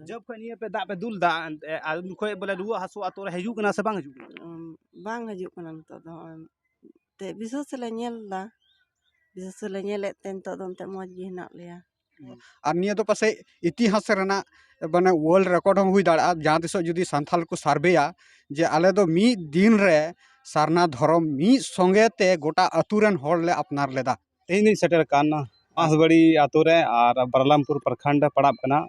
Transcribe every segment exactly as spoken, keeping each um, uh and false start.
ᱡᱚᱵ ᱠᱷᱚᱱ ᱱᱤᱭᱟᱹ ᱯᱮ ᱫᱟᱜ ᱯᱮ ᱫᱩᱞ ᱫᱟ, ᱮᱱᱛᱮ, ᱟᱨ ᱩᱱ ᱠᱷᱚᱱ ᱵᱚᱞᱮ ᱨᱩᱣᱟᱹ ᱦᱟᱹᱥᱩ ᱟᱛᱳ ᱨᱮ ᱦᱤᱡᱩᱜ ᱠᱟᱱᱟ ᱥᱮ ᱵᱟᱝ ᱦᱤᱡᱩᱜ ᱠᱟᱱᱟ? ᱩᱸ, ᱵᱟᱝ ᱦᱤᱡᱩᱜ ᱠᱟᱱᱟ ᱱᱤᱛᱚᱜ ᱫᱚ᱾ ᱱᱚᱜᱼᱚᱭ ᱛᱮ ᱵᱤᱥᱮᱥ ᱞᱮ ᱧᱮᱞ ᱫᱟ, ᱵᱤᱥᱮᱥ ᱞᱮ ᱧᱮᱞᱮᱫ ᱛᱮ ᱱᱤᱛᱚᱜ ᱫᱚ ᱮᱱᱛᱮ ᱢᱚᱡᱽ ᱜᱮ ᱦᱮᱱᱟᱜ ᱞᱮᱭᱟ᱾ ᱟᱨ ᱱᱤᱭᱟᱹ ᱫᱚ ᱯᱟᱥᱮᱡ ᱤᱛᱤᱦᱟᱥ ᱨᱮᱱᱟᱜ, ᱢᱟᱱᱮ, ᱣᱟᱨᱞᱰ ᱨᱮᱠᱚᱨᱰ ᱦᱚᱸ ᱦᱩᱭ ᱫᱟᱲᱮᱭᱟᱜᱼᱟ, ᱡᱟᱦᱟᱸ ᱛᱤᱥᱚᱜ ᱡᱩᱫᱤ ᱥᱟᱱᱛᱟᱞ ᱠᱚ ᱥᱟᱨᱵᱷᱮᱭᱟ ᱡᱮ ᱟᱞᱮ ᱫᱚ ᱢᱤᱫ ᱫᱤᱱ ᱨᱮ ᱥᱟᱨᱱᱟ ᱫᱷᱚᱨᱚᱢ ᱢᱤᱫ ᱥᱚᱸᱜᱮ ᱛᱮ ᱜᱚᱴᱟ ᱟᱹᱛᱩ ᱨᱮᱱ ᱦᱚᱲ ᱞᱮ ᱟᱯᱱᱟᱨ ᱞᱮᱫᱟ᱾ ᱛᱮᱦᱮᱧ ᱫᱚᱧ ᱥᱮᱴᱮᱨ ᱟᱠᱟᱱ ᱵᱟᱸᱥᱵᱟᱲᱤ ᱟᱛᱳ ᱨᱮ, ᱟᱨ ᱵᱟᱨᱟᱞᱟᱢᱯᱩᱨ ᱯᱨᱚᱠᱷᱚᱸᱰ ᱯᱟᱲᱟᱜ ᱠᱟᱱᱟ᱾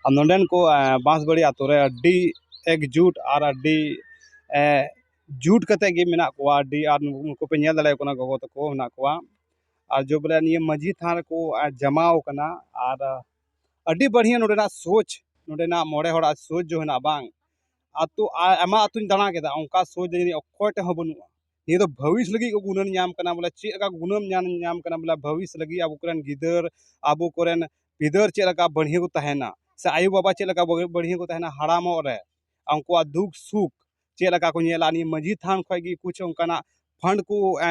ᱟᱨ ᱱᱚᱰᱮᱱ ᱠᱚ, ᱮ, ᱵᱟᱸᱥᱵᱟᱲᱤ ᱟᱛᱳ ᱨᱮ ᱟᱹᱰᱤ ᱮᱠᱡᱩᱴ ᱟᱨ ᱟᱹᱰᱤ, ᱮ, ᱡᱩᱴ ᱠᱟᱛᱮ ᱜᱮ ᱢᱮᱱᱟᱜ ᱠᱚᱣᱟ᱾ ᱟᱹᱰᱤ, ᱟᱨ ᱱᱩᱠᱩ ᱯᱮ ᱧᱮᱞ ᱫᱟᱲᱮᱭᱟᱠᱚ ᱠᱟᱱᱟ, ᱜᱚᱜᱚ ᱛᱟᱠᱚ ᱢᱮᱱᱟᱜ ᱠᱚᱣᱟ᱾ ᱟᱨ ᱡᱚ ᱵᱚᱞᱮ ᱱᱤᱭᱟᱹ ᱢᱟᱹᱡᱷᱤ ᱛᱷᱟᱱ ᱨᱮᱠᱚ, ᱟ, ᱡᱟᱢᱟᱣ ᱠᱟᱱᱟ᱾ ᱟᱨ, ᱟ, ᱟᱹᱰᱤ ᱵᱟᱹᱲᱦᱤᱭᱟᱹ ᱱᱚᱰᱮᱱᱟᱜ ᱥᱳᱪ, ᱱᱚᱰᱮᱱᱟᱜ ᱢᱚᱬᱮ ᱦᱚᱲᱟᱜ ᱥᱳᱪ ᱡᱚ ᱦᱮᱱᱟᱜ ᱵᱟᱝ? ᱟᱛᱳ, ᱟ-, ᱟᱭᱢᱟ ᱟᱛᱳᱧ ᱫᱟᱬᱟ ᱠᱮᱫᱟ, ᱚᱱᱠᱟ ᱥᱳᱪ ᱫᱚ ᱡᱟᱹᱱᱤᱡ ᱚᱠᱚᱭ ᱴᱷᱮᱱ ᱦᱚᱸ ᱵᱟᱹᱱᱩᱜᱼᱟ᱾ ᱱᱤᱭᱟᱹ ᱫᱚ ᱵᱷᱟᱹᱵᱤᱥ ᱞᱟᱹᱜᱤᱫ ᱠᱚ ᱜᱩᱱᱟᱹᱱ ᱧᱟᱢ ᱠᱟᱱᱟ, ᱵᱚᱞᱮ ᱪᱮᱫ ᱞᱮᱠᱟ ᱜᱩᱱᱟᱹᱱ ᱧᱟᱢ, ᱧᱟᱢ ᱠᱟᱱᱟ, ᱵᱚᱞᱮ ᱵᱷᱟᱹᱵᱤᱥ ᱞᱟᱹᱜᱤᱫ ᱟᱵᱚ ᱠᱚᱨᱮᱱ ᱜᱤᱫᱟᱹᱨ, ᱟᱵᱚ ᱠᱚᱨᱮᱱ ᱯᱤᱫᱟᱹᱨ ᱪᱮᱫ ᱞᱮᱠᱟ ᱵᱟᱹᱲᱦᱤ ᱠᱚ ᱛᱟᱦᱮᱱᱟ, ᱥᱮ ᱟᱭᱳ ᱵᱟᱵᱟ ᱪᱮᱫ ᱞᱮᱠᱟ ᱵᱟᱹᱲᱦᱤ ᱠᱚ ᱛᱟᱦᱮᱱᱟ ᱦᱟᱲᱟᱢᱚᱜ ᱨᱮ, ᱩᱱᱠᱩᱣᱟᱜ ᱫᱩᱠ ᱥᱩᱠ ᱪᱮᱫ ᱞᱮᱠᱟ ᱠᱚ ᱧᱮᱞᱟ᱾ ᱱᱤᱭᱟᱹ ᱢᱟᱹᱡᱷᱤ ᱛᱷᱟᱱ ᱠᱷᱚᱱ ᱜᱮ ᱠᱩᱪ ᱚᱱᱠᱟᱱᱟᱜ ᱯᱷᱟᱱᱰ ᱠᱚ, ᱮ,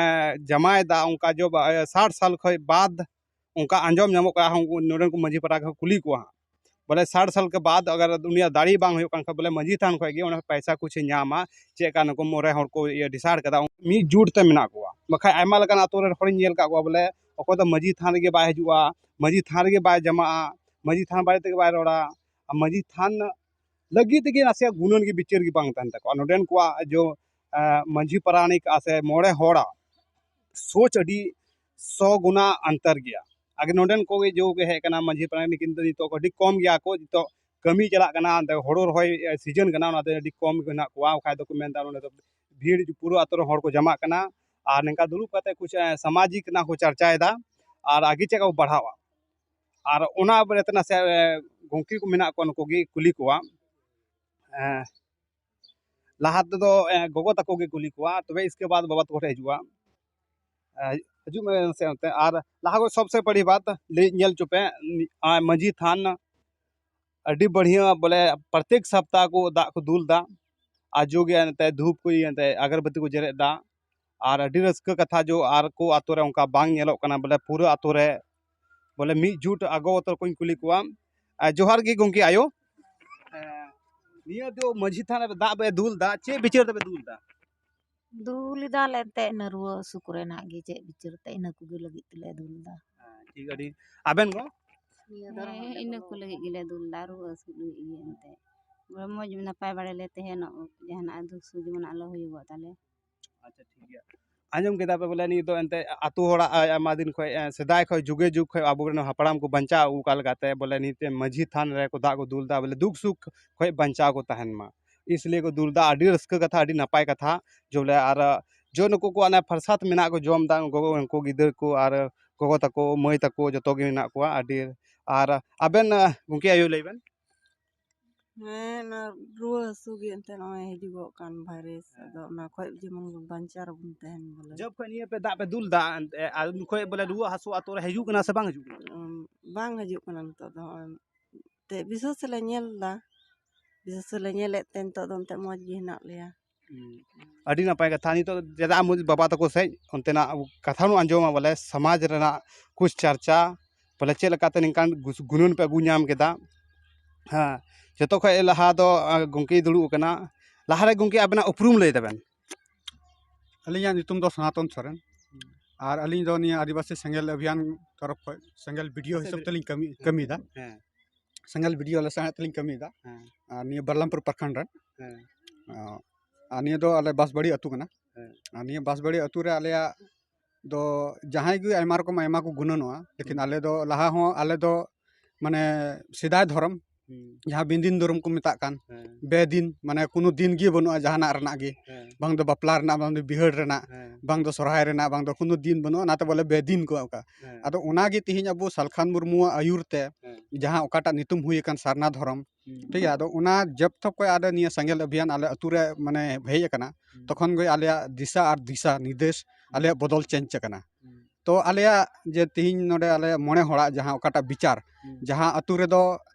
ᱡᱟᱢᱟᱭᱮᱫᱟ, ᱚᱱᱠᱟ ᱡᱚᱵ, ᱮ, ᱥᱟᱴ ᱥᱟᱞ ᱠᱷᱚᱱ ᱵᱟᱫ ᱚᱱᱠᱟ ᱟᱸᱡᱚᱢ ᱧᱟᱢᱚᱜ ᱠᱟᱱᱟ᱾ ᱟᱨᱦᱚᱸ ᱩᱱᱠᱩ ᱱᱚᱰᱮᱱ ᱠᱚ ᱢᱟᱹᱡᱷᱤ ᱯᱟᱨᱟ ᱠᱚ ᱠᱩᱞᱤ ᱠᱚᱣᱟ ᱦᱟᱸᱜ, ᱵᱚᱞᱮ ᱥᱟᱴ ᱥᱟᱞ ᱠᱮ ᱵᱟᱫ ᱟᱜᱟᱨ ᱩᱱᱤᱭᱟᱜ ᱫᱟᱲᱮ ᱵᱟᱝ ᱦᱩᱭᱩᱜ ᱠᱟᱱ ᱠᱷᱟᱱ, ᱵᱚᱞᱮ ᱢᱟᱹᱡᱷᱤ ᱛᱷᱟᱱ ᱠᱷᱚᱱ ᱜᱮ ᱚᱱᱟ ᱯᱚᱭᱥᱟ ᱠᱩᱪ ᱮ ᱧᱟᱢᱟ, ᱪᱮᱫ ᱞᱮᱠᱟ ᱱᱩᱠᱩ ᱢᱚᱬᱮ ᱦᱚᱲ ᱠᱚ ᱤᱭᱟᱹ ᱰᱤᱥᱟᱭᱤᱰ ᱠᱟᱫᱟ, ᱢᱤᱫ ᱡᱩᱴ ᱛᱮ ᱢᱮᱱᱟᱜ ᱠᱚᱣᱟ᱾ ᱵᱟᱠᱷᱟᱡ ᱟᱭᱢᱟ ᱞᱮᱠᱟᱱ ᱟᱛᱳ ᱨᱮᱱ ᱦᱚᱲᱤᱧ ᱧᱮᱞ ᱟᱠᱟᱫ ᱠᱚᱣᱟ, ᱵᱚᱞᱮ ᱚᱠᱚᱭ ᱫᱚ ᱢᱟᱹᱡᱷᱤ ᱛᱷᱟᱱ ᱨᱮᱜᱮ ᱵᱟᱭ ᱦᱤᱡᱩᱜᱼᱟ, ᱢᱟᱹᱡᱷᱤ ᱛᱷᱟᱱ ᱨᱮᱜᱮ ᱵᱟᱭ ᱡᱟᱢᱟᱜᱼᱟ, ᱢᱟᱹᱡᱷᱤ ᱛᱷᱟᱱ ᱵᱟᱨᱮ ᱛᱮᱜᱮ ᱵᱟᱭ ᱨᱚᱲᱟ, ᱟᱨ ᱢᱟᱹᱡᱷᱤ ᱛᱷᱟᱱ ᱞᱟᱹᱜᱤᱫ ᱛᱮᱜᱮ ᱱᱟᱥᱮᱭᱟᱜ ᱜᱩᱱᱟᱹᱱ ᱜᱮ ᱵᱤᱪᱟᱹᱨ ᱜᱮ ᱵᱟᱝ ᱛᱟᱦᱮᱱ ᱛᱟᱠᱚᱣᱟ᱾ ᱱᱚᱰᱮᱱ ᱠᱚᱣᱟᱜ ᱡᱚ, ᱮ, ᱢᱟᱹᱡᱷᱤ ᱯᱟᱨᱟᱱᱤᱠ ᱟᱨ ᱥᱮ ᱢᱚᱬᱮ ᱦᱚᱲᱟᱜ ᱥᱳᱪ ᱟᱹᱰᱤ ᱥᱚ ᱜᱩᱱᱟ ᱟᱱᱛᱟᱨ ᱜᱮᱭᱟ᱾ ᱟᱜᱮ ᱱᱚᱰᱮᱱ ᱠᱚᱜᱮ ᱡᱚ ᱜᱮ ᱦᱮᱡ ᱠᱟᱱᱟ ᱢᱟᱹᱡᱷᱤ ᱯᱟᱨᱟᱱᱤᱠ, ᱠᱤᱱᱛᱩ ᱱᱤᱛᱚᱜ ᱟᱹᱰᱤ ᱠᱚᱢ ᱜᱮᱭᱟ ᱠᱚ᱾ ᱱᱤᱛᱚᱜ ᱠᱟᱹᱢᱤ ᱪᱟᱞᱟᱜ ᱠᱟᱱᱟ, ᱚᱱᱛᱮ ᱦᱳᱲᱳ ᱨᱚᱦᱚᱭ, ᱮ, ᱥᱤᱡᱚᱱ ᱠᱟᱱᱟ, ᱚᱱᱟᱛᱮ ᱟᱹᱰᱤ ᱠᱚᱢ ᱜᱮ ᱦᱮᱱᱟᱜ ᱠᱚᱣᱟ᱾ ᱵᱟᱠᱷᱟᱡ ᱫᱚᱠᱚ ᱢᱮᱱᱫᱟ ᱱᱚᱰᱮ ᱫᱚ ᱵᱷᱤᱲ, ᱯᱩᱨᱟᱹ ᱟᱛᱳ ᱨᱮᱱ ᱦᱚᱲ ᱠᱚ ᱡᱟᱢᱟᱜ ᱠᱟᱱᱟ᱾ ᱟᱨ ᱱᱚᱝᱠᱟ ᱫᱩᱲᱩᱵ ᱠᱟᱛᱮ ᱠᱩᱪ, ᱮ, ᱥᱟᱢᱟᱡᱤᱠ ᱨᱮᱱᱟᱜ ᱠᱚ ᱪᱟᱨᱪᱟᱭᱮᱫᱟ ᱟᱨ ᱟᱜᱮ ᱪᱮᱫ ᱞᱮᱠᱟ ᱠᱚ ᱵᱟᱲᱦᱟᱣᱟ᱾ ᱟᱨ ᱚᱱᱟ ᱵᱟᱨᱮᱛᱮ ᱱᱟᱥᱮ, ᱮ, ᱜᱚᱢᱠᱮ ᱠᱚ ᱢᱮᱱᱟᱜ ᱠᱚᱣᱟ, ᱱᱩᱠᱩ ᱜᱮ ᱠᱩᱞᱤ ᱠᱚᱣᱟ᱾ ᱮ, ᱞᱟᱦᱟ ᱛᱮᱫᱚ, ᱮ, ᱜᱚᱜᱚ ᱛᱟᱠᱚ ᱜᱮ ᱠᱩᱞᱤ ᱠᱚᱣᱟ, ᱛᱚᱵᱮ ᱤᱥᱠᱮ ᱵᱟᱫ ᱵᱟᱵᱟ ᱛᱟᱠᱚ ᱴᱷᱮᱱ ᱦᱤᱡᱩᱜᱼᱟ᱾ ᱮ, ᱦᱤᱡᱩᱜ ᱢᱮ ᱱᱟᱥᱮ ᱚᱱᱛᱮ᱾ ᱟᱨ ᱞᱟᱦᱟ ᱠᱷᱚᱱ ᱥᱚᱵᱥᱮ ᱵᱟᱲᱤ ᱵᱟᱛ ᱞᱟᱹᱭ ᱧᱮᱞ ᱦᱚᱪᱚ ᱯᱮ, ᱱᱤ-, ᱟ, ᱢᱟᱹᱡᱷᱤ ᱛᱷᱟᱱ ᱟᱹᱰᱤ ᱵᱟᱲᱦᱤᱭᱟᱹ, ᱵᱚᱞᱮ ᱯᱨᱚᱛᱮᱠ ᱥᱟᱯᱛᱟ ᱠᱚ ᱫᱟᱜ ᱠᱚ ᱫᱩᱞ ᱫᱟ᱾ ᱟᱨ ᱡᱳᱜᱮ ᱮᱱᱛᱮ ᱫᱷᱩᱯ ᱠᱚ, ᱮᱱᱛᱮ ᱟᱜᱚᱨᱵᱟᱹᱛᱤ ᱠᱚ ᱡᱮᱨᱮᱫ ᱫᱟ᱾ ᱟᱨ ᱟᱹᱰᱤ ᱨᱟᱹᱥᱠᱟᱹ ᱠᱟᱛᱷᱟ ᱡᱮ ᱟᱨ ᱠᱚ ᱟᱛᱳ ᱨᱮ ᱚᱱᱠᱟ ᱵᱟᱝ ᱧᱮᱞᱚᱜ ᱠᱟᱱᱟ, ᱵᱚᱞᱮ ᱯᱩᱨᱟᱹ ᱟᱛᱳ ᱨᱮ ᱵᱚᱞᱮ ᱢᱤᱫ ᱡᱩᱴ ᱟᱜᱚ ᱟᱛᱳ ᱠᱚᱧ ᱠᱩᱞᱤ ᱠᱚᱣᱟ᱾ ᱟᱨ ᱡᱚᱦᱟᱨ ᱜᱮ ᱜᱚᱢᱠᱮ ᱟᱭᱳ᱾ ᱱᱤᱭᱟᱹ ᱫᱚ ᱢᱟᱹᱡᱷᱤ ᱛᱷᱟᱱ ᱨᱮ ᱫᱟᱜ ᱯᱮ ᱫᱩᱞ ᱫᱟ, ᱪᱮᱫ ᱵᱤᱪᱟᱹᱨ ᱛᱮᱯᱮ ᱫᱩᱞ ᱫᱟ? ᱫᱩᱞ ᱮᱫᱟ ᱞᱮ ᱮᱱᱛᱮᱫ ᱤᱱᱟᱹ ᱨᱩᱣᱟᱹ ᱦᱟᱹᱥᱩ ᱠᱚᱨᱮᱱᱟᱜ ᱜᱮ, ᱪᱮᱫ ᱵᱤᱪᱟᱹᱨ ᱛᱮ, ᱤᱱᱟᱹ ᱠᱚᱜᱮ ᱞᱟᱹᱜᱤᱫ ᱛᱮᱞᱮ ᱫᱩᱞ ᱮᱫᱟ᱾ ᱦᱮᱸ, ᱴᱷᱤᱠ, ᱟᱹᱰᱤ, ᱟᱵᱮᱱ ᱜᱚ? ᱱᱤᱭᱟᱹ ᱫᱷᱚᱨᱚᱢ ᱦᱮᱸ, ᱨᱮ ᱤᱱᱟᱹ ᱵᱚᱞᱚ ᱠᱚ ᱞᱟᱹᱜᱤᱫ ᱜᱮᱞᱮ ᱫᱩᱞ ᱮᱫᱟ, ᱨᱩᱣᱟᱹ ᱦᱟᱹᱥᱩ ᱞᱟᱹᱜᱤᱫ ᱜᱮ ᱮᱱᱛᱮᱫ᱾ ᱢᱚᱡᱽ ᱱᱟᱯᱟᱭ ᱵᱟᱲᱟ ᱞᱮ ᱛᱟᱦᱮᱱᱚᱜ, ᱡᱟᱦᱟᱱᱟᱜ ᱫᱩᱠ ᱥᱩᱠ ᱡᱮᱢᱚᱱ ᱟᱞᱚ ᱦᱩᱭᱩᱜᱚᱜ ᱛᱟᱞᱮ᱾ ᱟᱪᱪᱷᱟ, ᱴᱷᱤᱠ ᱜᱮᱭᱟ᱾ ᱟᱸᱡᱚᱢ ᱠᱮᱫᱟ ᱯᱮ ᱵᱚᱞᱮ ᱱᱤᱛ ᱫᱚ ᱮᱱᱛᱮ ᱟᱛᱳ ᱦᱚᱲᱟᱜ ᱟᱭ-, ᱟᱭᱢᱟ ᱫᱤᱱ ᱠᱷᱚᱡ, ᱮ, ᱥᱮᱫᱟᱭ ᱠᱷᱚᱡ ᱡᱩᱜᱮ ᱡᱩᱜᱽ ᱠᱷᱚᱡ ᱟᱵᱚᱨᱮᱱ ᱦᱟᱯᱲᱟᱢ ᱠᱚ ᱵᱟᱧᱪᱟᱣ ᱟᱹᱜᱩ ᱟᱠᱟᱫ ᱞᱮᱠᱟᱛᱮ ᱵᱚᱞᱮ ᱱᱤᱛ ᱢᱟᱹᱡᱷᱤ ᱛᱷᱟᱱ ᱨᱮ ᱠᱚ ᱫᱟᱜ ᱠᱚ ᱫᱩᱞ ᱮᱫᱟ, ᱵᱚᱞᱮ ᱫᱩᱠ ᱥᱩᱠ ᱠᱷᱚᱡ ᱵᱟᱧᱪᱟᱣ ᱠᱚ ᱛᱟᱦᱮᱱ ᱢᱟ, ᱤᱥᱞᱤᱭᱮ ᱠᱚ ᱫᱩᱞ ᱮᱫᱟ᱾ ᱟᱹᱰᱤ ᱨᱟᱹᱥᱠᱟᱹ ᱠᱟᱛᱷᱟ, ᱟᱹᱰᱤ ᱱᱟᱯᱟᱭ ᱠᱟᱛᱷᱟ᱾ ᱡᱮ ᱵᱚᱞᱮ ᱟᱨ ᱡᱚ ᱱᱩᱠᱩ ᱠᱚ ᱚᱱᱮ ᱯᱨᱚᱥᱟᱫ ᱢᱮᱱᱟᱜ ᱠᱚ ᱡᱚᱢ ᱮᱫᱟ, ᱜᱚᱜᱚ, ᱩᱱᱠᱩ ᱜᱤᱫᱟᱹᱨ ᱠᱚ ᱟᱨ ᱜᱚᱜᱚ ᱛᱟᱠᱚ, ᱢᱟᱹᱭ ᱛᱟᱠᱚ ᱡᱚᱛᱚ ᱜᱮ ᱢᱮᱱᱟᱜ ᱠᱚᱣᱟ᱾ ᱟᱹᱰᱤ, ᱟᱨ ᱟᱵᱮᱱ, ᱟ, ᱜᱚᱢᱠᱮ ᱟᱭᱳ ᱞᱟᱹᱭ ᱵᱮᱱ᱾ ᱦᱮᱸ, ᱚᱱᱟ ᱨᱩᱣᱟᱹ ᱦᱟᱹᱥᱩ ᱜᱮ ᱮᱱᱛᱮ ᱱᱚᱜᱼᱚᱭ ᱦᱤᱡᱩᱜᱚᱜ ᱠᱟᱱ ᱵᱷᱟᱭᱨᱟᱥ, ᱦᱮᱸ᱾ ᱟᱫᱚ ᱚᱱᱟ ᱠᱷᱚᱡ ᱡᱮᱢᱚᱱ ᱵᱚᱱ ᱵᱟᱧᱪᱟᱣ ᱨᱮᱵᱚᱱ ᱛᱟᱦᱮᱱ ᱵᱚᱞᱮ᱾ ᱡᱚᱵ ᱠᱷᱚᱡ ᱱᱤᱭᱟᱹ ᱯᱮ ᱫᱟᱜ ᱯᱮ ᱫᱩᱞ ᱫᱟ, ᱮᱱᱛᱮ, ᱟᱨ ᱩᱱ ᱠᱷᱚᱡ ᱵᱚᱞᱮ ᱨᱩᱣᱟᱹ ᱦᱟᱹᱥᱩ ᱟᱛᱳ ᱨᱮ ᱦᱤᱡᱩᱜ ᱠᱟᱱᱟ ᱥᱮ ᱵᱟᱝ ᱦᱤᱡᱩᱜ ᱠᱟᱱᱟ? ᱩᱸ, ᱵᱟᱝ ᱦᱤᱡᱩᱜ ᱠᱟᱱᱟ ᱱᱤᱛᱚᱜ ᱫᱚ᱾ ᱦᱚᱸᱜᱼᱚᱭ ᱛᱮ ᱵᱤᱥᱮᱥ ᱞᱮ ᱧᱮᱞ ᱫᱟ, ᱵᱤᱥᱮᱥ ᱞᱮ ᱧᱮᱞᱮᱫ ᱛᱮ ᱱᱤᱛᱚᱜ ᱫᱚ ᱮᱱᱛᱮ ᱢᱚᱡᱽ ᱜᱮ ᱦᱮᱱᱟᱜ ᱞᱮᱭᱟ᱾ ᱦᱩᱸ᱾ ᱟᱹᱰᱤ ᱱᱟᱯᱟᱭ ᱠᱟᱛᱷᱟ᱾ ᱱᱤᱛᱚᱜ ᱪᱮᱫᱟᱜ ᱢᱚᱡᱽ ᱵᱟᱵᱟ ᱛᱟᱠᱚ ᱥᱮᱡ ᱚᱱᱛᱮᱱᱟᱜ ᱠᱟᱛᱷᱟ ᱵᱚᱱ ᱟᱸᱡᱚᱢᱟ, ᱵᱚᱞᱮ ᱥᱚᱢᱟᱡᱽ ᱨᱮᱱᱟᱜ ᱠᱩᱪ ᱪᱟᱨᱪᱟ, ᱵᱚᱞᱮ ᱪᱮᱫ ᱞᱮᱠᱟᱛᱮ ᱱᱤᱝᱠᱟᱱ ᱜᱩᱥ-, ᱜᱩᱱᱟᱹᱱ ᱯᱮ ᱟᱹᱜᱩ ᱧᱟᱢ ᱠᱮᱫᱟ᱾ ᱦᱮᱸ, ᱡᱚᱛᱚ ᱠᱷᱚᱡ ᱞᱟᱦᱟ ᱫᱚ, ᱟ, ᱜᱚᱢᱠᱮᱭ ᱫᱩᱲᱩᱵ ᱟᱠᱟᱱᱟ᱾ ᱞᱟᱦᱟᱨᱮ ᱜᱚᱢᱠᱮ ᱟᱵᱮᱱᱟᱜ ᱩᱯᱨᱩᱢ ᱞᱟᱹᱭ ᱛᱟᱵᱮᱱ᱾ ᱟᱹᱞᱤᱧᱟᱜ ᱧᱩᱛᱩᱢ ᱫᱚ ᱥᱚᱱᱟᱛᱚᱱ ᱥᱚᱨᱮᱱ᱾ ᱦᱩᱸ᱾ ᱟᱨ ᱟᱹᱞᱤᱧ ᱫᱚ ᱱᱤᱭᱟᱹ ᱟᱹᱫᱤᱵᱟᱹᱥᱤ ᱥᱮᱸᱜᱮᱞ ᱚᱵᱷᱤᱭᱟᱱ ᱛᱚᱨᱚᱯ ᱠᱷᱚᱡ ᱥᱮᱸᱜᱮᱞ ᱵᱤ ᱰᱤ ᱳ ᱦᱤᱥᱟᱹᱵ ᱛᱮᱞᱤᱧ ᱠᱟᱹᱢᱤ, ᱦᱮᱸ᱾ ᱠᱟᱹᱢᱤᱭᱮᱫᱟ᱾ ᱦᱮᱸ᱾ ᱥᱮᱸᱜᱮᱞ ᱵᱤ ᱰᱤ ᱳ ᱞᱟᱥᱟᱬᱦᱮᱫ ᱛᱮᱞᱤᱧ ᱠᱟᱹᱢᱤᱭᱮᱫᱟ᱾ ᱦᱮᱸ᱾ ᱟᱨ ᱱᱤᱭᱟᱹ ᱵᱟᱞᱟᱢᱯᱩᱨ ᱯᱨᱚᱠᱷᱚᱸᱰ ᱨᱮᱱ᱾ ᱦᱮᱸ᱾ ᱚ, ᱟᱨ ᱱᱤᱭᱟᱹ ᱫᱚ ᱟᱞᱮ ᱵᱟᱸᱥᱵᱟᱲᱤ ᱟᱹᱛᱩ ᱠᱟᱱᱟ᱾ ᱦᱮᱸ᱾ ᱟᱨ ᱱᱤᱭᱟᱹ ᱵᱟᱸᱥᱵᱟᱲᱤ ᱟᱹᱛᱩ ᱨᱮ ᱟᱞᱮᱭᱟᱜ ᱫᱚ ᱡᱟᱦᱟᱸᱭ ᱜᱮ ᱟᱭᱢᱟ ᱨᱚᱠᱚᱢ ᱟᱭᱢᱟ ᱠᱚ ᱜᱩᱱᱟᱹᱱᱚᱜᱼᱟ, ᱞᱮᱠᱤᱱ ᱦᱩᱸ᱾ ᱟᱞᱮ ᱫᱚ ᱞᱟᱦᱟ ᱦᱚᱸ ᱟᱞᱮ ᱫᱚ ᱢᱟᱱᱮ ᱥᱮᱫᱟᱭ ᱫᱷᱚᱨᱚᱢ, ᱦᱩᱸ᱾ ᱡᱟᱦᱟᱸ ᱵᱤᱱᱫᱤᱱ ᱫᱷᱚᱨᱚᱢ ᱠᱚ ᱢᱮᱛᱟᱜ ᱠᱟᱱ, ᱦᱮᱸ᱾ ᱵᱮᱫᱤᱱ, ᱢᱟᱱᱮ ᱠᱳᱱᱳ ᱫᱤᱱ ᱜᱮ ᱵᱟᱹᱱᱩᱜᱼᱟ ᱡᱟᱦᱟᱱᱟᱜ ᱨᱮᱱᱟᱜ ᱜᱮ, ᱦᱮᱸ᱾ ᱵᱟᱝ ᱫᱚ ᱵᱟᱯᱞᱟ ᱨᱮᱱᱟᱜ, ᱵᱟᱝ ᱫᱚ ᱵᱤᱦᱟᱹᱲ ᱨᱮᱱᱟᱜ, ᱦᱮᱸ᱾ ᱵᱟᱝ ᱫᱚ ᱥᱚᱨᱦᱟᱭ ᱨᱮᱱᱟᱜ, ᱵᱟᱝ ᱫᱚ ᱠᱳᱱᱳ ᱫᱤᱱ ᱵᱟᱹᱱᱩᱜᱼᱟ, ᱚᱱᱟᱛᱮ ᱵᱚᱞᱮ ᱵᱮᱫᱤᱱ ᱠᱚ ᱚᱱᱠᱟ᱾ ᱦᱮᱸ᱾ ᱟᱫᱚ ᱚᱱᱟᱜᱮ ᱛᱤᱦᱤᱧ ᱟᱵᱚ ᱥᱟᱞᱠᱷᱟᱱ ᱢᱩᱨᱢᱩᱣᱟᱜ ᱟᱹᱭᱩᱨ ᱛᱮ ᱦᱮᱸ᱾ ᱡᱟᱦᱟᱸ ᱚᱠᱟᱴᱟᱜ ᱧᱩᱛᱩᱢ ᱦᱩᱭ ᱟᱠᱟᱱ ᱥᱟᱨᱱᱟ ᱫᱷᱚᱨᱚᱢ, ᱦᱩᱸ᱾ ᱴᱷᱤᱠ ᱜᱮᱭᱟ, ᱟᱫᱚ ᱚᱱᱟ ᱡᱚᱵ ᱛᱚᱠ ᱠᱷᱚᱡ ᱟᱞᱮ ᱱᱤᱭᱟᱹ ᱥᱮᱸᱜᱮᱞ ᱚᱵᱷᱤᱭᱟᱱ ᱟᱞᱮ ᱟᱹᱛᱩ ᱨᱮ ᱢᱟᱱᱮ ᱦᱮᱡ ᱟᱠᱟᱱᱟ, ᱦᱩᱸ᱾ ᱛᱚᱠᱷᱚᱱ ᱜᱮ ᱟᱞᱮᱭᱟᱜ ᱫᱤᱥᱟ ᱟᱨ ᱫᱤᱥᱟ ᱱᱤᱨᱫᱮᱥ ᱦᱩᱸ᱾ ᱟᱞᱮᱭᱟᱜ ᱵᱚᱫᱚᱞ ᱪᱮᱧᱡᱽ ᱟᱠᱟᱱᱟ᱾ ᱦᱩᱸ᱾ ᱛᱚ ᱟᱞᱮᱭᱟᱜ ᱡᱮ ᱛᱤᱦᱤᱧ ᱱᱚᱰᱮ ᱟᱞᱮ ᱢᱚᱬᱮ ᱦᱚᱲᱟᱜ ᱡᱟᱦᱟᱸ ᱚᱠᱟᱴᱟᱜ ᱵᱤᱪᱟᱨ, ᱦᱩᱸ᱾ ᱡᱟᱦᱟᱸ ᱟᱹᱛᱩ ᱨᱮᱫᱚ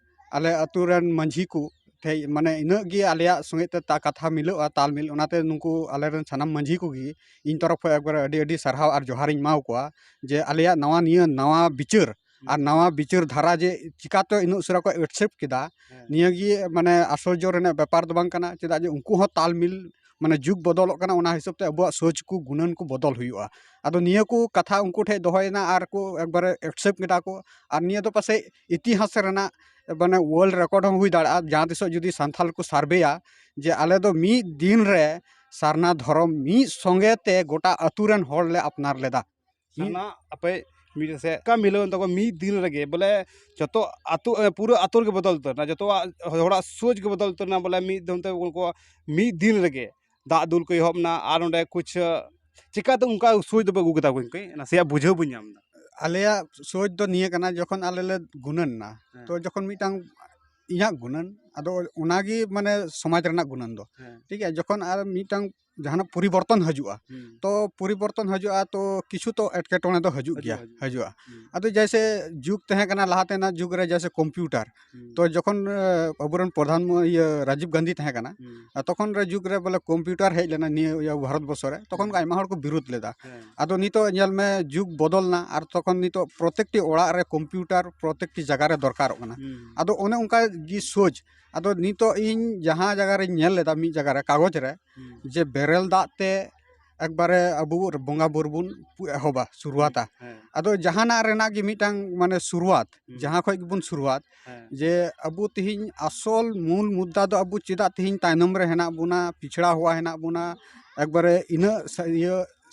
ᱟᱞᱮ ᱟᱹᱛᱩ ᱨᱮᱱ ᱢᱟᱹᱡᱷᱤ ᱠᱚ ᱴᱷᱮᱡ ᱢᱟᱱᱮ ᱤᱱᱟᱹᱜ ᱜᱮ ᱟᱞᱮᱭᱟᱜ ᱥᱚᱸᱜᱮ ᱛᱮ ᱛᱟ-, ᱠᱟᱛᱷᱟ ᱢᱤᱞᱟᱹᱜᱼᱟ, ᱛᱟᱞ ᱢᱤᱞ, ᱚᱱᱟᱛᱮ ᱱᱩᱠᱩ ᱟᱞᱮ ᱨᱮᱱ ᱥᱟᱱᱟᱢ ᱢᱟᱹᱡᱷᱤ ᱠᱚᱜᱮ ᱤᱧ ᱛᱚᱨᱚᱯ ᱠᱷᱚᱡ ᱮᱠᱵᱟᱨᱮ ᱟᱹᱰᱤ ᱟᱹᱰᱤ ᱥᱟᱨᱦᱟᱣ ᱟᱨ ᱡᱚᱦᱟᱨᱤᱧ ᱮᱢᱟᱣ ᱠᱚᱣᱟ ᱡᱮ ᱟᱞᱮᱭᱟᱜ ᱱᱟᱣᱟ ᱱᱤᱭᱟᱹ ᱱᱟᱣᱟ ᱵᱤᱪᱟᱹᱨ ᱟᱨ ᱱᱟᱣᱟ ᱵᱤᱪᱟᱹᱨ ᱫᱷᱟᱨᱟ ᱡᱮ ᱪᱤᱠᱟᱛᱮ ᱤᱱᱟᱹᱜ ᱩᱥᱟᱹᱨᱟ ᱠᱚ accept ᱠᱮᱫᱟ, ᱦᱮᱸ᱾ ᱱᱤᱭᱟᱹ ᱜᱮ ᱢᱟᱱᱮ ᱟᱥᱪᱚᱨᱡᱚ ᱨᱮᱱᱟᱜ ᱵᱮᱯᱟᱨ ᱫᱚ ᱵᱟᱝ ᱠᱟᱱᱟ᱾ ᱪᱮᱫᱟᱜ ᱡᱮ ᱩᱱᱠᱩ ᱦᱚᱸ ᱛᱟᱞᱢᱤᱞ, ᱢᱟᱱᱮ ᱡᱩᱜᱽ ᱵᱚᱫᱚᱞᱚᱜ ᱠᱟᱱᱟ, ᱚᱱᱟ ᱦᱤᱥᱟᱹᱵ ᱛᱮ ᱟᱵᱚᱣᱟᱜ ᱥᱳᱪ ᱠᱚ ᱜᱩᱱᱟᱹᱱ ᱠᱚ ᱵᱚᱫᱚᱞ ᱦᱩᱭᱩᱜᱼᱟ᱾ ᱟᱫᱚ ᱱᱤᱭᱟᱹ ᱠᱚ ᱠᱟᱛᱷᱟ ᱩᱱᱠᱩ ᱴᱷᱮᱱ ᱫᱚᱦᱚᱭᱮᱱᱟ ᱟᱨ ᱠᱚ ᱮᱠᱵᱟᱨᱮ accept ᱠᱮᱫᱟ ᱠᱚ᱾ ᱟᱨ ᱱᱤᱭᱟᱹ ᱫᱚ ᱯᱟᱥᱮᱡ ᱤᱛᱤᱦᱟᱥ ᱨᱮᱱᱟᱜ ᱢᱟᱱᱮ world record ᱦᱚᱸ ᱦᱩᱭ ᱫᱟᱲᱮᱭᱟᱜᱼᱟ, ᱡᱟᱦᱟᱸ ᱛᱤᱥᱚᱜ ᱡᱩᱫᱤ ᱥᱟᱱᱛᱷᱟᱞ ᱠᱚ ᱥᱟᱨᱵᱷᱮᱭᱟ ᱡᱮ ᱟᱞᱮ ᱫᱚ ᱢᱤᱫ ᱫᱤᱱ ᱨᱮ ᱥᱟᱨᱱᱟ ᱫᱷᱚᱨᱚᱢ ᱢᱤᱫ ᱥᱚᱸᱜᱮ ᱛᱮ ᱜᱚᱴᱟ ᱟᱹᱛᱩ ᱨᱮᱱ ᱦᱚᱲ ᱞᱮ ᱟᱯᱱᱟᱨ ᱞᱮᱫᱟ᱾ ᱥᱟᱨᱱᱟ ᱟᱯᱮ ᱢᱤᱫ ᱥᱮ ᱚᱠᱟ ᱢᱤᱞᱟᱹᱣ ᱮᱱ ᱛᱟᱠᱚᱣᱟ ᱢᱤᱫ ᱫᱤᱱ ᱨᱮᱜᱮ, ᱵᱚᱞᱮ ᱡᱚᱛᱚ ᱟᱹᱛᱩ, ᱮ, ᱯᱩᱨᱟᱹ ᱟᱹᱛᱩ ᱨᱮᱜᱮ ᱵᱚᱫᱚᱞ ᱩᱛᱟᱹᱨ ᱮᱱᱟ, ᱡᱚᱛᱚᱣᱟᱜ ᱦᱚᱲᱟᱜ ᱥᱳᱪ ᱜᱮ ᱵᱚᱫᱚᱞ ᱩᱛᱟᱹᱨ ᱮᱱᱟ, ᱵᱚᱞᱮ ᱢᱤᱫ ᱫᱚᱢ ᱛᱮ ᱩᱱᱠᱩ ᱢᱤᱫ ᱫᱤᱱ ᱨᱮᱜᱮ ᱫᱟᱜ ᱫᱩᱞ ᱠᱚ ᱮᱦᱚᱵ ᱮᱱᱟ᱾ ᱟᱨ ᱚᱸᱰᱮ ᱠᱩᱪ, ᱮ, ᱪᱤᱠᱟᱹᱛᱮ ᱚᱱᱠᱟ ᱥᱳᱪ ᱫᱚᱯᱮ ᱟᱹᱜᱩ ᱠᱮᱫᱟ ᱜᱚᱢᱠᱮ? ᱱᱟᱥᱮᱭᱟᱜ ᱵᱩᱡᱷᱟᱹᱣ ᱵᱟᱹᱧ ᱧᱟᱢ ᱮᱫᱟ᱾ ᱟᱞᱮᱭᱟᱜ ᱥᱳᱪ ᱫᱚ ᱱᱤᱭᱟᱹ ᱠᱟᱱᱟ, ᱡᱚᱠᱷᱚᱱ ᱟᱞᱮ ᱞᱮ ᱜᱩᱱᱟᱹᱱ ᱮᱱᱟ, ᱦᱮᱸ᱾ ᱛᱚ ᱡᱚᱠᱷᱚᱱ ᱢᱤᱫᱴᱟᱝ ᱤᱧᱟᱹᱜ ᱜᱩᱱᱟᱹᱱ, ᱟᱫᱚ ᱚᱱᱟᱜᱮ ᱢᱟᱱᱮ ᱥᱚᱢᱟᱡᱽ ᱨᱮᱱᱟᱜ ᱜᱩᱱᱟᱹᱱ ᱫᱚ᱾ ᱦᱮᱸ᱾ ᱴᱷᱤᱠ ᱜᱮᱭᱟ, ᱡᱚᱠᱷᱚᱱ ᱟᱨ ᱢᱤᱫᱴᱟᱝ ᱡᱟᱦᱟᱱᱟᱜ ᱯᱚᱨᱤᱵᱚᱨᱛᱚᱱ ᱦᱤᱡᱩᱜᱼᱟ, ᱦᱩᱸ᱾ ᱛᱚ ᱯᱚᱨᱤᱵᱚᱨᱛᱚᱱ ᱦᱤᱡᱩᱜᱼᱟ, ᱛᱚ ᱠᱤᱪᱷᱩ ᱛᱚ ᱮᱴᱠᱮᱴᱚᱬᱮ ᱫᱚ ᱦᱤᱡᱩᱜ ᱜᱮᱭᱟ, ᱦᱤᱡᱩᱜᱼᱟ, ᱦᱤᱡᱩᱜᱼᱟ᱾ ᱦᱤᱡᱩᱜᱼᱟ᱾ ᱦᱩᱸ᱾ ᱟᱫᱚ ᱡᱮᱭᱥᱮ ᱡᱩᱜᱽ ᱛᱟᱦᱮᱸ ᱠᱟᱱᱟ ᱞᱟᱦᱟ ᱛᱮᱱᱟᱜ ᱡᱩᱜᱽ ᱨᱮ, ᱡᱮᱭᱥᱮ ᱠᱚᱢᱯᱤᱭᱩᱴᱟᱨ, ᱦᱩᱸ᱾ ᱛᱚ ᱡᱚᱠᱷᱚᱱ, ᱮ, ᱟᱵᱚᱨᱮᱱ ᱯᱨᱚᱫᱷᱟᱱ ᱢᱚ-, ᱤᱭᱟᱹ ᱨᱟᱡᱤᱵ ᱜᱟᱱᱫᱷᱤ ᱛᱟᱦᱮᱸ ᱠᱟᱱᱟ, ᱦᱩᱸ᱾ ᱟᱨ ᱛᱚᱠᱷᱚᱱ ᱨᱮ ᱡᱩᱜᱽ ᱨᱮ ᱵᱚᱞᱮ ᱠᱚᱢᱯᱤᱭᱩᱴᱟᱨ ᱦᱮᱡ ᱞᱮᱱᱟ ᱱᱤᱭᱟᱹ ᱤᱭᱟᱹ ᱵᱷᱟᱨᱚᱛ ᱵᱚᱨᱥᱚ ᱨᱮ, ᱛᱚᱠᱷᱚᱱ ᱦᱮᱸ᱾ ᱟᱭᱢᱟ ᱦᱚᱲ ᱠᱚ ᱵᱤᱨᱳᱫ ᱞᱮᱫᱟ᱾ ᱦᱮᱸ᱾ ᱟᱫᱚ ᱱᱤᱛᱚᱜ ᱧᱮᱞ ᱢᱮ, ᱡᱩᱜᱽ ᱵᱚᱫᱚᱞ ᱱᱟ, ᱟᱨ ᱛᱚᱠᱷᱚᱱ ᱱᱤᱛᱚᱜ ᱯᱨᱚᱛᱮᱠᱴᱤ ᱚᱲᱟᱜ ᱨᱮ ᱠᱚᱢᱯᱤᱭᱩᱴᱟᱨ ᱯᱨᱚᱛᱮᱠᱴᱤ ᱡᱟᱭᱜᱟ ᱨᱮ ᱫᱚᱨᱠᱟᱨᱚᱜ ᱠᱟᱱᱟ᱾ ᱦᱩᱸ᱾ ᱟᱫᱚ ᱚᱱᱮ ᱚᱱᱠᱟ ᱜᱮ ᱥᱳᱪ᱾ ᱟᱫᱚ ᱱᱤᱛᱚᱜ ᱤᱧ ᱡᱟᱦᱟᱸ ᱡᱟᱭᱜᱟ ᱨᱤᱧ ᱧᱮᱞ ᱞᱮᱫᱟ ᱢᱤᱫ ᱡᱟᱭᱜᱟ ᱨᱮ ᱠᱟᱜᱚᱡᱽ ᱨᱮ, ᱦᱩᱸ᱾ ᱡᱮ ᱵᱮᱨᱮᱞ ᱫᱟᱜ ᱛᱮ ᱮᱠᱵᱟᱨᱮ ᱟᱵᱚ ᱵᱚᱸᱜᱟ ᱵᱩᱨᱩ ᱵᱚᱱ ᱯᱩ-, ᱮᱦᱚᱵᱟ, ᱥᱩᱨᱩᱣᱟᱛᱟ᱾ ᱦᱮᱸ᱾ ᱟᱫᱚ ᱡᱟᱦᱟᱱᱟᱜ ᱨᱮᱱᱟᱜ ᱜᱮ ᱢᱤᱫᱴᱟᱝ ᱢᱟᱱᱮ ᱥᱩᱨᱩᱣᱟᱛ, ᱦᱩᱸ᱾ ᱡᱟᱦᱟᱸ ᱠᱷᱚᱡ ᱜᱮᱵᱚᱱ ᱥᱩᱨᱩᱣᱟᱛ, ᱦᱮᱸ᱾ ᱡᱮ ᱟᱵᱚ ᱛᱤᱦᱤᱧ ᱟᱥᱚᱞ ᱢᱩᱞ ᱢᱩᱫᱽᱫᱟ ᱫᱚ ᱟᱵᱚ ᱪᱮᱫᱟᱜ ᱛᱤᱦᱤᱧ ᱛᱟᱭᱱᱚᱢ ᱨᱮ ᱦᱮᱱᱟᱜ ᱵᱚᱱᱟ, ᱯᱤᱪᱷᱲᱟ ᱦᱩᱣᱟ ᱦᱮᱱᱟᱜ ᱵᱚᱱᱟ, ᱮᱠᱵᱟᱨᱮ ᱤᱱᱟᱹᱜ ᱥᱟ-, ᱤᱭᱟᱹ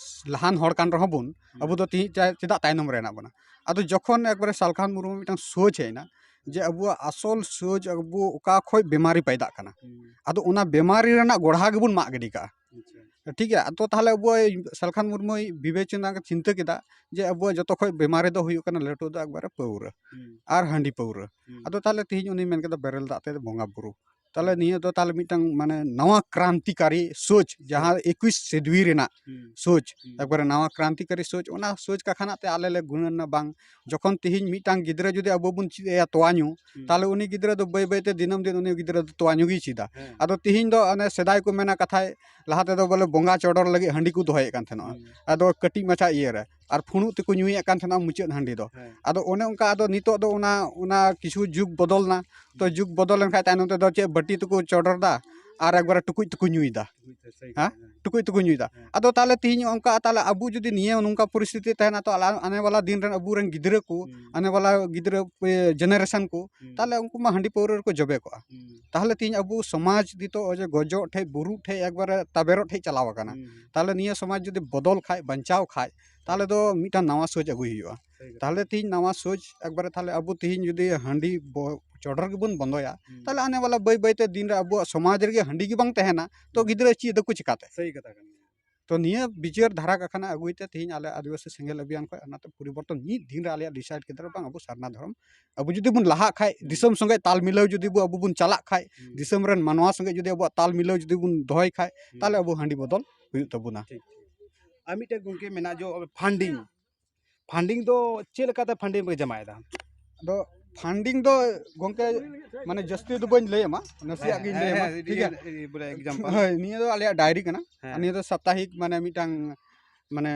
ᱞᱟᱦᱟᱱ ᱦᱚᱲ ᱠᱟᱱ ᱨᱮᱦᱚᱸ ᱵᱚᱱ, ᱦᱩᱸ᱾ ᱟᱵᱚ ᱫᱚ ᱛᱤᱦᱤᱧ ᱪᱟ-, ᱪᱮᱫᱟᱜ ᱛᱟᱭᱱᱚᱢ ᱨᱮ ᱦᱮᱱᱟᱜ ᱵᱚᱱᱟ? ᱟᱫᱚ ᱡᱚᱠᱷᱚᱱ ᱮᱠᱵᱟᱨᱮ ᱥᱟᱞᱠᱷᱟᱱ ᱢᱩᱨᱢᱩ ᱢᱤᱫᱴᱟᱝ ᱥᱳᱪ ᱦᱮᱡ ᱮᱱᱟ, ᱡᱮ ᱟᱵᱚᱣᱟᱜ ᱟᱥᱚᱞ ᱥᱳᱪ ᱟᱵᱚ ᱚᱠᱟ ᱠᱷᱚᱡ ᱵᱮᱢᱟᱨᱤ ᱯᱟᱭᱫᱟᱜ ᱠᱟᱱᱟ, ᱦᱩᱸ᱾ ᱟᱫᱚ ᱚᱱᱟ ᱵᱮᱢᱟᱨᱤ ᱨᱮᱱᱟᱜ ᱜᱚᱲᱦᱟ ᱜᱮᱵᱚᱱ ᱢᱟᱜ ᱜᱤᱰᱤ ᱠᱟᱜᱼᱟ᱾ ᱟᱪᱪᱷᱟ᱾ ᱴᱷᱤᱠ ᱜᱮᱭᱟ, ᱟᱫᱚ ᱛᱟᱦᱚᱞᱮ ᱟᱵᱚᱣᱟᱜ ᱥᱟᱞᱠᱷᱟᱱ ᱢᱩᱨᱢᱩᱭ ᱵᱤᱵᱮᱪᱚᱱᱟ ᱪᱤᱱᱛᱟᱹ ᱠᱮᱫᱟ ᱡᱮ ᱟᱵᱚᱣᱟᱜ ᱡᱚᱛᱚ ᱠᱷᱚᱡ ᱵᱮᱢᱟᱨᱤ ᱫᱚ ᱦᱩᱭᱩᱜ ᱠᱟᱱᱟ ᱞᱟᱹᱴᱩ ᱫᱚ ᱮᱠᱵᱟᱨᱮ ᱯᱟᱹᱣᱨᱟᱹ ᱦᱩᱸ᱾ ᱟᱨ ᱦᱟᱺᱰᱤ ᱯᱟᱹᱣᱨᱟᱹ᱾ ᱦᱩᱸ᱾ ᱟᱫᱚ ᱛᱟᱦᱚᱞᱮ ᱛᱤᱦᱤᱧ ᱩᱱᱤ ᱢᱮᱱ ᱠᱮᱫᱟ ᱵᱮᱨᱮᱞ ᱫᱟᱜ ᱛᱮ ᱵᱚᱸᱜᱟ ᱵᱩᱨᱩ᱾ ᱛᱟᱦᱚᱞᱮ ᱦᱩᱸ᱾ ᱱᱤᱭᱟᱹ ᱫᱚ ᱛᱟᱦᱚᱞᱮ ᱢᱤᱫᱴᱟᱝ ᱢᱟᱱᱮ ᱱᱟᱣᱟ ᱠᱨᱟᱱᱛᱤᱠᱟᱨᱤ ᱥᱳᱪ, ᱡᱟᱦᱟᱸ ᱦᱩᱸ᱾ ᱮᱠᱩᱥ ᱥᱟᱹᱫᱣᱤ ᱨᱮᱱᱟᱜ ᱦᱩᱸ᱾ ᱥᱳᱪ, ᱦᱩᱸ᱾ ᱮᱠᱵᱟᱨᱮ ᱱᱟᱣᱟ ᱠᱨᱟᱱᱛᱤᱠᱟᱨᱤ ᱥᱳᱪ, ᱚᱱᱟ ᱥᱳᱪ ᱠᱟᱠᱷᱟᱱᱟᱜ ᱛᱮ ᱟᱞᱮ ᱞᱮ ᱜᱩᱱᱟᱹᱱᱟ ᱵᱟᱝ, ᱡᱚᱠᱷᱚᱱ ᱛᱤᱦᱤᱧ ᱢᱤᱫᱴᱟᱝ ᱜᱤᱫᱽᱨᱟᱹ ᱡᱩᱫᱤ ᱟᱵᱚ ᱵᱚᱱ ᱪᱮᱫ ᱟᱭᱟ ᱛᱚᱣᱟ ᱧᱩ, ᱦᱩᱸ᱾ ᱛᱟᱦᱚᱞᱮ ᱩᱱᱤ ᱜᱤᱫᱽᱨᱟᱹ ᱫᱚ ᱵᱟᱹᱭ ᱵᱟᱹᱭ ᱛᱮ ᱫᱤᱱᱟᱹᱢ ᱫᱤᱱ ᱩᱱᱤ ᱜᱤᱫᱽᱨᱟᱹ ᱫᱚ ᱛᱚᱣᱟ ᱧᱩ ᱜᱮᱭ ᱪᱮᱫᱟ᱾ ᱦᱮᱸ᱾ ᱟᱫᱚ ᱛᱤᱦᱤᱧ ᱫᱚ ᱚᱱᱮ ᱥᱮᱫᱟᱭ ᱠᱚ ᱢᱮᱱᱟ ᱠᱟᱛᱷᱟᱭ, ᱞᱟᱦᱟ ᱛᱮᱫᱚ ᱵᱚᱞᱮ ᱵᱚᱸᱜᱟ ᱪᱚᱰᱚᱨ ᱞᱟᱹᱜᱤᱫ ᱦᱟᱺᱰᱤ ᱠᱚ ᱫᱚᱦᱚᱭᱮᱫ ᱠᱟᱱ ᱛᱟᱦᱮᱱᱚᱜᱼᱟ᱾ ᱦᱩᱸ᱾ ᱟᱫᱚ ᱠᱟᱹᱴᱤᱡ ᱢᱟᱪᱷᱟ ᱤᱭᱟᱹ ᱨᱮ, ᱟᱨ ᱯᱷᱩᱲᱩᱜ ᱛᱮᱠᱚ ᱧᱩᱭᱮᱫ ᱠᱟᱱ ᱛᱟᱦᱮᱱᱟ ᱢᱩᱪᱟᱹᱫ ᱦᱟᱺᱰᱤ ᱫᱚ᱾ ᱦᱮᱸ᱾ ᱟᱫᱚ ᱚᱱᱮ ᱚᱱᱠᱟ, ᱟᱫᱚ ᱱᱤᱛᱚᱜ ᱫᱚ ᱚᱱᱟ, ᱚᱱᱟ ᱠᱤᱪᱷᱩ ᱡᱩᱜᱽ ᱵᱚᱫᱚᱞ ᱱᱟ᱾ ᱛᱚ ᱡᱩᱜᱽ ᱵᱚᱫᱚᱞ ᱞᱮᱱᱠᱷᱟᱱ ᱛᱟᱭᱱᱚᱢ ᱛᱮᱫᱚ ᱪᱮᱫ ᱵᱟᱹᱴᱤ ᱛᱮᱠᱚ ᱪᱚᱰᱚᱨ ᱫᱟ ᱟᱨ ᱮᱠᱵᱟᱨᱮ ᱴᱩᱠᱩᱡ ᱛᱮᱠᱚ ᱧᱩᱭᱮᱫᱟ᱾ ᱦᱮᱸ? ᱴᱩᱠᱩᱡ ᱛᱮᱠᱚ ᱧᱩᱭᱮᱫᱟ᱾ ᱦᱮᱸ᱾ ᱟᱫᱚ ᱛᱟᱦᱚᱞᱮ ᱛᱮᱦᱤᱧ ᱚᱱᱠᱟ, ᱛᱟᱦᱚᱞᱮ ᱟᱵᱚ ᱡᱩᱫᱤ ᱱᱤᱭᱟᱹ ᱱᱚᱝᱠᱟ ᱯᱚᱨᱤᱥᱛᱷᱤᱛᱤ ᱛᱟᱦᱮᱱᱟ, ᱛᱚ ᱟᱞᱮ ᱟᱱᱮ ᱵᱟᱞᱟ ᱫᱤᱱ ᱨᱮᱱ ᱟᱵᱚᱨᱮᱱ ᱜᱤᱫᱽᱨᱟᱹ ᱠᱚ, ᱦᱩᱸ᱾ ᱟᱱᱮ ᱵᱟᱞᱟ ᱜᱤᱫᱽᱨᱟᱹ, ᱮ, generation ᱠᱚ, ᱦᱩᱸ᱾ ᱛᱟᱦᱚᱞᱮ ᱩᱱᱠᱩ ᱢᱟ ᱦᱟᱺᱰᱤ ᱯᱟᱹᱣᱨᱟᱹ ᱨᱮᱠᱚ ᱡᱚᱵᱮ ᱠᱚᱜᱼᱟ᱾ ᱦᱩᱸ᱾ ᱛᱟᱦᱚᱞᱮ ᱛᱮᱦᱤᱧ ᱟᱵᱚ ᱥᱚᱢᱟᱡᱽ ᱱᱤᱛᱚᱜ ᱚᱭ ᱡᱮ ᱜᱚᱡᱚᱜ ᱴᱷᱮᱡ, ᱵᱩᱨᱩᱜ ᱴᱷᱮᱡ, ᱮᱠᱵᱟᱨᱮ ᱛᱟᱵᱮᱨᱚᱜ ᱴᱷᱮᱡ ᱪᱟᱞᱟᱣ ᱟᱠᱟᱱᱟ᱾ ᱦᱩᱸ᱾ ᱛᱟᱦᱚᱞᱮ ᱱᱤᱭᱟᱹ ᱥᱚᱢᱟᱡᱽ ᱡᱩᱫᱤ ᱵᱚᱫᱚᱞ ᱠᱷᱟᱡ, ᱵᱟᱧᱪᱟᱣ ᱠᱷᱟᱡ, ᱛᱟᱦᱚᱞᱮ ᱫᱚ ᱢᱤᱫᱴᱟᱝ ᱱᱟᱣᱟ ᱥᱳᱪ ᱟᱹᱜᱩᱭ ᱦᱩᱭᱩᱜᱼᱟ᱾ ᱥᱟᱹᱨᱤ ᱠᱟᱛᱷᱟ᱾ ᱛᱟᱦᱚᱞᱮ ᱛᱮᱦᱤᱧ ᱱᱟᱣᱟ ᱥᱳᱪ ᱮᱠᱵᱟᱨᱮ, ᱛᱟᱦᱚᱞᱮ ᱟᱵᱚ ᱛᱮᱦᱤᱧ ᱡᱩᱫᱤ ᱦᱟᱺᱰᱤ ᱵᱚ-, ᱪᱚᱰᱚᱨ ᱜᱮᱵᱚᱱ ᱵᱚᱱᱫᱚᱭᱟ, ᱦᱩᱸ᱾ ᱛᱟᱦᱚᱞᱮ ᱟᱱᱮ ᱵᱟᱞᱟ ᱵᱟᱹᱭ ᱵᱟᱹᱭ ᱛᱮ ᱫᱤᱱ ᱨᱮ ᱟᱵᱚᱣᱟᱜ ᱥᱚᱢᱟᱡᱽ ᱨᱮᱜᱮ ᱦᱟᱺᱰᱤ ᱜᱮ ᱵᱟᱝ ᱛᱟᱦᱮᱱᱟ, ᱛᱚ ᱦᱩᱸ᱾ ᱜᱤᱫᱽᱨᱟᱹ ᱪᱮᱫ ᱫᱚᱠᱚ ᱪᱤᱠᱟᱛᱮ? ᱥᱟᱹᱨᱤ ᱠᱟᱛᱷᱟ ᱠᱟᱱ ᱜᱮᱭᱟ᱾ ᱛᱚ ᱱᱤᱭᱟᱹ ᱵᱤᱪᱟᱹᱨ ᱫᱷᱟᱨᱟ ᱠᱟᱠᱷᱟᱱᱟ ᱟᱹᱜᱩᱭ ᱛᱮ ᱛᱮᱦᱤᱧ ᱟᱞᱮ ᱟᱹᱫᱤᱵᱟᱹᱥᱤ ᱥᱮᱸᱜᱮᱞ ᱚᱵᱷᱤᱭᱟᱱ ᱠᱷᱚᱱ ᱚᱱᱟᱛᱮ ᱯᱚᱨᱤᱵᱚᱨᱛᱚᱱ ᱢᱤᱫ ᱫᱤᱱ ᱨᱮ ᱟᱞᱮᱭᱟᱜ decide ᱠᱮᱫᱟ ᱵᱟᱝ, ᱟᱵᱚ ᱥᱟᱨᱱᱟ ᱫᱷᱚᱨᱚᱢ ᱟᱵᱚ ᱡᱩᱫᱤ ᱵᱚᱱ ᱞᱟᱦᱟᱜ ᱠᱷᱟᱡ, ᱦᱩᱸ᱾ ᱫᱤᱥᱚᱢ ᱥᱚᱸᱜᱮ ᱛᱟᱞ ᱢᱤᱞᱟᱹᱣ ᱡᱩᱫᱤ ᱵᱚ, ᱟᱵᱚ ᱵᱚᱱ ᱪᱟᱞᱟᱜ ᱠᱷᱟᱡ, ᱦᱩᱸ᱾ ᱫᱤᱥᱚᱢ ᱨᱮᱱ ᱢᱟᱱᱣᱟ ᱥᱚᱸᱜᱮ ᱡᱩᱫᱤ ᱟᱵᱚᱣᱟᱜ ᱛᱟᱞ ᱢᱤᱞᱟᱹᱣ ᱡᱩᱫᱤ ᱵᱚᱱ ᱫᱚᱦᱚᱭ ᱠᱷᱟᱡ, ᱦᱩᱸ᱾ ᱛᱟᱦᱚᱞᱮ ᱟᱵᱚ ᱦᱟᱺᱰᱤ ᱵᱚᱫᱚᱞ ᱦᱩᱭᱩᱜ ᱛᱟᱵᱚᱱᱟ᱾ ᱴᱷᱤᱠ, ᱴᱷᱤᱠ᱾ ᱟᱨ ᱢᱤᱫᱴᱮᱡ ᱜᱚᱝᱠᱮ ᱢᱮᱱᱟᱜᱼᱟ ᱡᱮ funding, funding ᱫᱚ ᱪᱮᱫ ᱞᱮᱠᱟᱛᱮ funding ᱯᱮ ᱡᱟᱢᱟᱭᱮᱫᱟ? ᱟᱫᱚ funding ᱫᱚ ᱜᱚᱝᱠᱮ, ᱢᱟᱱᱮ, ᱡᱟᱹᱥᱛᱤ ᱫᱚ ᱵᱟᱹᱧ ᱞᱟᱹᱭ ᱟᱢᱟ, ᱱᱟᱥᱮᱭᱟᱜ ᱜᱤᱧ ᱞᱟᱹᱭ ᱟᱢᱟ, ᱦᱮᱸ, ᱴᱷᱤᱠ ᱜᱮᱭᱟ? ᱤᱭᱟᱹ, ᱵᱚᱞᱮ example᱾ ᱦᱳᱭ, ᱱᱤᱭᱟᱹ ᱫᱚ ᱟᱞᱮᱭᱟᱜ diary ᱠᱟᱱᱟ᱾ ᱦᱮᱸ᱾ ᱟᱨ ᱱᱤᱭᱟᱹ ᱫᱚ ᱥᱟᱯᱛᱟᱦᱤᱠ, ᱢᱟᱱᱮ, ᱢᱤᱫᱴᱟᱝ, ᱢᱟᱱᱮ,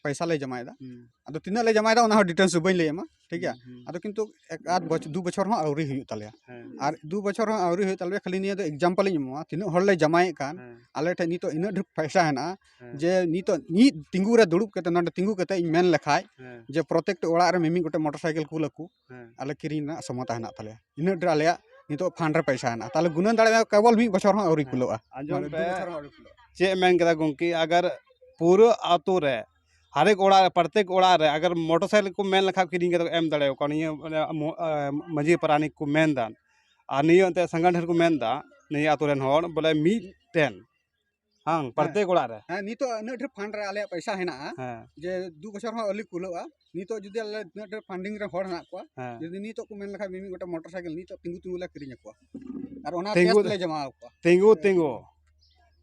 ᱯᱚᱭᱥᱟ ᱞᱮ ᱡᱟᱢᱟᱭᱮᱫᱟ᱾ ᱦᱩᱸ᱾ ᱟᱫᱚ ᱛᱤᱱᱟᱹᱜ ᱞᱮ ᱡᱟᱢᱟᱭᱮᱫᱟ, ᱚᱱᱟ ᱦᱚᱸ details ᱫᱚ ᱵᱟᱹᱧ ᱞᱟᱹᱭ ᱟᱢᱟ, ᱴᱷᱤᱠ ᱜᱮᱭᱟ? ᱦᱩᱸ, ᱦᱩᱸ᱾ ᱟᱫᱚ ᱠᱤᱱᱛᱩ ᱮᱠ ᱟᱫ ᱵᱚᱪ-, ᱫᱩ ᱵᱚᱪᱷᱚᱨ ᱦᱚᱸ ᱟᱹᱣᱨᱤ ᱦᱩᱭᱩᱜ ᱛᱟᱞᱮᱭᱟ᱾ ᱦᱮᱸ᱾ ᱟᱨ ᱫᱩ ᱵᱚᱪᱷᱚᱨ ᱦᱚᱸ ᱟᱹᱣᱨᱤ ᱦᱩᱭᱩᱜ ᱛᱟᱞᱮᱭᱟ, ᱠᱷᱟᱹᱞᱤ ᱱᱤᱭᱟᱹ ᱫᱚ example ᱤᱧ ᱮᱢᱚᱜᱼᱟ, ᱛᱤᱱᱟᱹᱜ ᱦᱚᱲ ᱞᱮ ᱡᱟᱢᱟᱭᱮᱫ ᱠᱟᱱ, ᱦᱮᱸ᱾ ᱟᱞᱮ ᱴᱷᱮᱱ ᱱᱤᱛᱚᱜ ᱤᱱᱟᱹᱜ ᱰᱷᱮᱨ ᱯᱚᱭᱥᱟ ᱦᱮᱱᱟᱜᱼᱟ, ᱦᱮᱸ᱾ ᱡᱮ ᱱᱤᱛᱚᱜ ᱢᱤᱫ ᱛᱤᱸᱜᱩ ᱨᱮ ᱫᱩᱲᱩᱵ ᱠᱟᱛᱮ, ᱱᱚᱰᱮ ᱛᱤᱸᱜᱩ ᱠᱟᱛᱮ ᱤᱧ ᱢᱮᱱ ᱞᱮᱠᱷᱟᱡ, ᱦᱮᱸ᱾ ᱡᱮ ᱯᱨᱚᱛᱮᱠᱴᱤ ᱚᱲᱟᱜ ᱨᱮ ᱢᱤᱢᱤᱫ ᱜᱚᱴᱮᱡ motorcycle ᱠᱩᱞ ᱟᱠᱚ, ᱦᱮᱸ᱾ ᱟᱞᱮ ᱠᱤᱨᱤᱧ ᱨᱮᱱᱟᱜ ᱥᱚᱢᱚᱛᱟ ᱦᱮᱱᱟᱜ ᱛᱟᱞᱮᱭᱟ᱾ ᱤᱱᱟᱹᱜ ᱰᱷᱮᱨ ᱟᱞᱮᱭᱟᱜ ᱱᱤᱛᱚᱜ fund ᱨᱮ ᱯᱚᱭᱥᱟ ᱦᱮᱱᱟᱜᱼᱟ᱾ ᱛᱟᱦᱞᱮ ᱜᱩᱱᱟᱹᱱ ᱫᱟᱲᱮᱭᱟᱜ ᱢᱮ, ᱠᱮᱵᱚᱞ ᱢᱤᱫ ᱵᱚᱪᱷᱚᱨ ᱦᱚᱸ ᱟᱹᱣᱨᱤ ᱦᱮᱸ᱾ ᱠᱩᱞᱟᱹᱜᱼᱟ᱾ ᱟᱸᱡᱚᱢ ᱢᱟᱱᱮ ᱯᱮ, ᱫᱩ ᱵᱚᱪᱷᱚᱨ ᱦᱚᱸ ᱟᱹᱣᱨᱤ ᱠᱩᱞᱟᱹᱜᱼᱟ᱾ ᱪᱮᱫ ᱢᱮᱱ ᱠᱮᱫᱟ ᱜᱚᱝᱠᱮ, ᱟᱜᱟᱨ ᱯᱩᱨᱟᱹ ᱟᱛᱳ ᱨᱮ, ᱦᱟᱨᱮᱠ ᱚᱲᱟᱜ ᱨᱮ, ᱯᱨᱚᱛᱮᱠ ᱚᱲᱟᱜ ᱨᱮ ᱟᱜᱟᱨ motorcycle ᱠᱚ ᱢᱮᱱ ᱞᱮᱠᱷᱟᱡ ᱠᱤᱨᱤᱧ ᱠᱟᱛᱮ ᱠᱚ ᱮᱢ ᱫᱟᱲᱮᱭᱟᱠᱚᱣᱟ᱾ ᱱᱤᱭᱟᱹ, ᱢᱟᱱᱮ, ᱢᱚ-, ᱮ, ᱢᱟᱹᱡᱷᱤ ᱯᱟᱨᱟᱱᱤᱠ ᱠᱚ ᱢᱮᱱ ᱮᱫᱟ, ᱟᱨ ᱱᱤᱭᱟᱹ ᱮᱱᱛᱮ ᱥᱟᱸᱜᱟᱰᱷᱮᱨ ᱠᱚ ᱢᱮᱱ ᱮᱫᱟ, ᱱᱤᱭᱟᱹ ᱟᱛᱳ ᱨᱮᱱ ᱦᱚᱲ ᱵᱚᱞᱮ ᱢᱤᱫᱴᱮᱱ ᱦᱟᱝ, ᱦᱮᱸ᱾ ᱯᱨᱚᱛᱮᱠ ᱚᱲᱟᱜ ᱨᱮ᱾ ᱦᱮᱸ, ᱱᱤᱛᱚᱜ ᱩᱱᱟᱹᱜ ᱰᱷᱮᱨ fund ᱨᱮ ᱟᱞᱮᱭᱟᱜ ᱯᱚᱭᱥᱟ ᱦᱮᱱᱟᱜᱼᱟ, ᱦᱮᱸ᱾ ᱡᱮ ᱫᱩ ᱵᱚᱪᱷᱚᱨ ᱦᱚᱸ ᱟᱹᱣᱨᱤ ᱠᱩᱞᱟᱹᱜᱼᱟ᱾ ᱱᱤᱛᱚᱜ ᱡᱩᱫᱤ ᱟᱞᱮ ᱩᱱᱟᱹᱜ ᱰᱷᱮᱨ funding ᱨᱮ ᱦᱚᱲ ᱦᱮᱱᱟᱜ ᱠᱚᱣᱟ, ᱦᱮᱸ᱾ ᱡᱩᱫᱤ ᱱᱤᱛᱚᱜ ᱠᱚ ᱢᱮᱱ ᱞᱮᱠᱷᱟᱱ ᱢᱤᱢᱤᱫ ᱜᱚᱴᱮᱡ motorcycle ᱱᱤᱛᱚᱜ ᱛᱤᱸᱜᱩ ᱛᱤᱸᱜᱩ ᱞᱮ ᱠᱤᱨᱤᱧ ᱟᱠᱚᱣᱟ᱾ ᱟᱨ ᱚᱱᱟ ᱛᱤᱸᱜᱩ, cash ᱛᱮᱞᱮ ᱡᱚᱢᱟ ᱟᱠᱚᱣᱟ᱾ ᱛᱤᱸᱜᱩ, ᱛᱤᱸᱜᱩ᱾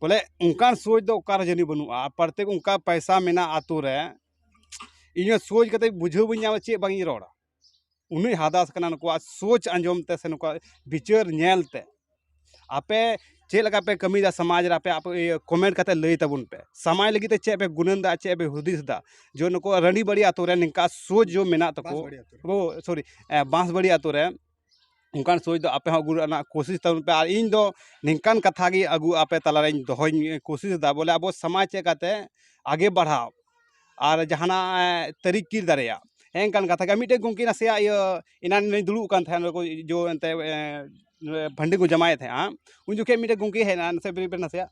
ᱵᱚᱞᱮ ᱚᱱᱠᱟᱱ ᱥᱳᱪ ᱫᱚ ᱚᱠᱟᱨᱮ ᱡᱟᱹᱱᱤᱡ ᱵᱟᱹᱱᱩᱜᱼᱟ᱾ ᱟᱨ ᱯᱨᱚᱛᱮᱠ ᱚᱱᱠᱟ ᱯᱚᱭᱥᱟ ᱢᱮᱱᱟᱜ ᱟᱛᱳ ᱨᱮ, ᱤᱧ ᱦᱚᱸ ᱥᱳᱪ ᱠᱟᱛᱮ ᱵᱩᱡᱷᱟᱹᱣ ᱵᱟᱹᱧ ᱧᱟᱢᱟ ᱪᱮᱫ ᱵᱟᱝ ᱤᱧ ᱨᱚᱲᱟ᱾ ᱩᱱᱟᱹᱜ ᱦᱟᱫᱟᱥ ᱠᱟᱱᱟ ᱱᱩᱠᱩᱣᱟᱜ ᱥᱳᱪ ᱟᱸᱡᱚᱢ ᱛᱮ ᱥᱮ ᱱᱩᱠᱩᱣᱟᱜ ᱵᱤᱪᱟᱹᱨ ᱧᱮᱞ ᱛᱮ᱾ ᱟᱯᱮ ᱪᱮᱫ ᱞᱮᱠᱟ ᱯᱮ ᱠᱟᱹᱢᱤᱭᱮᱫᱟ ᱥᱚᱢᱟᱡᱽ ᱨᱮ, ᱟᱯᱮ ᱟᱯᱮ ᱤᱭᱟᱹ ᱠᱚᱢᱮᱱᱴ ᱠᱟᱛᱮ ᱞᱟᱹᱭ ᱛᱟᱵᱚᱱ ᱯᱮ᱾ ᱥᱚᱢᱟᱡᱽ ᱞᱟᱹᱜᱤᱫ ᱛᱮ ᱪᱮᱫ ᱯᱮ ᱜᱩᱱᱟᱹᱱ ᱫᱟ, ᱪᱮᱫ ᱯᱮ ᱦᱩᱫᱤᱥ ᱫᱟ? ᱡᱮ ᱱᱩᱠᱩ ᱨᱟᱺᱰᱤ ᱵᱟᱹᱲᱤ ᱟᱛᱳ ᱨᱮ ᱱᱤᱝᱠᱟ ᱥᱳᱪ ᱡᱚ ᱢᱮᱱᱟᱜ ᱛᱟᱠᱚ᱾ ᱵᱟᱸᱥᱵᱟᱲᱤ ᱟᱛᱳ ᱨᱮ᱾ ᱳ, ᱥᱚᱨᱤ, ᱮ, ᱵᱟᱸᱥᱵᱟᱲᱤ ᱟᱛᱳ ᱨᱮ ᱚᱱᱠᱟᱱ ᱥᱳᱪ ᱫᱚ ᱟᱯᱮ ᱦᱚᱸ ᱟᱹᱜᱩ ᱨᱮᱱᱟᱜ ᱠᱳᱥᱤᱥ ᱛᱟᱵᱚᱱ ᱯᱮ᱾ ᱟᱨ ᱤᱧ ᱫᱚ ᱱᱤᱝᱠᱟᱱ ᱠᱟᱛᱷᱟ ᱜᱮ ᱟᱹᱜᱩ ᱟᱯᱮ ᱛᱟᱞᱟᱨᱮᱧ ᱫᱚᱦᱚᱧ ᱠᱳᱥᱤᱥ ᱮᱫᱟ, ᱵᱚᱞᱮ ᱟᱵᱚ ᱥᱚᱢᱟᱡᱽ ᱪᱮᱫ ᱠᱟᱛᱮ ᱟᱜᱮ ᱵᱟᱲᱦᱟᱣ ᱟᱨ ᱡᱟᱦᱟᱱᱟᱜ, ᱮ, ᱛᱟᱹᱨᱤᱠᱤ ᱫᱟᱲᱮᱭᱟᱜ, ᱦᱮᱸ, ᱚᱱᱠᱟᱱ ᱠᱟᱛᱷᱟ ᱜᱮ᱾ ᱢᱤᱫᱴᱮᱡ ᱜᱚᱢᱠᱮ ᱱᱟᱥᱮᱭᱟᱜ ᱤᱭᱟᱹ ᱮᱱᱟᱱ ᱫᱩᱲᱩᱵ ᱠᱟᱱ ᱛᱟᱦᱮᱸᱫ, ᱱᱚᱰᱮ ᱠᱚ ᱡᱚ ᱮᱱᱛᱮ, ᱮ, ᱱᱚᱰᱮ ᱵᱷᱟᱱᱰᱤ ᱠᱚ ᱡᱟᱢᱟᱭᱮᱫ ᱛᱟᱦᱮᱸᱫᱼᱟ, ᱩᱱ ᱡᱚᱠᱷᱮᱡ ᱢᱤᱫᱴᱮᱡ ᱜᱚᱢᱠᱮ ᱦᱮᱡ ᱮᱱᱟ, ᱱᱟᱥᱮ ᱵᱨᱤᱯ ᱨᱮ ᱱᱟᱥᱮᱭᱟᱜ,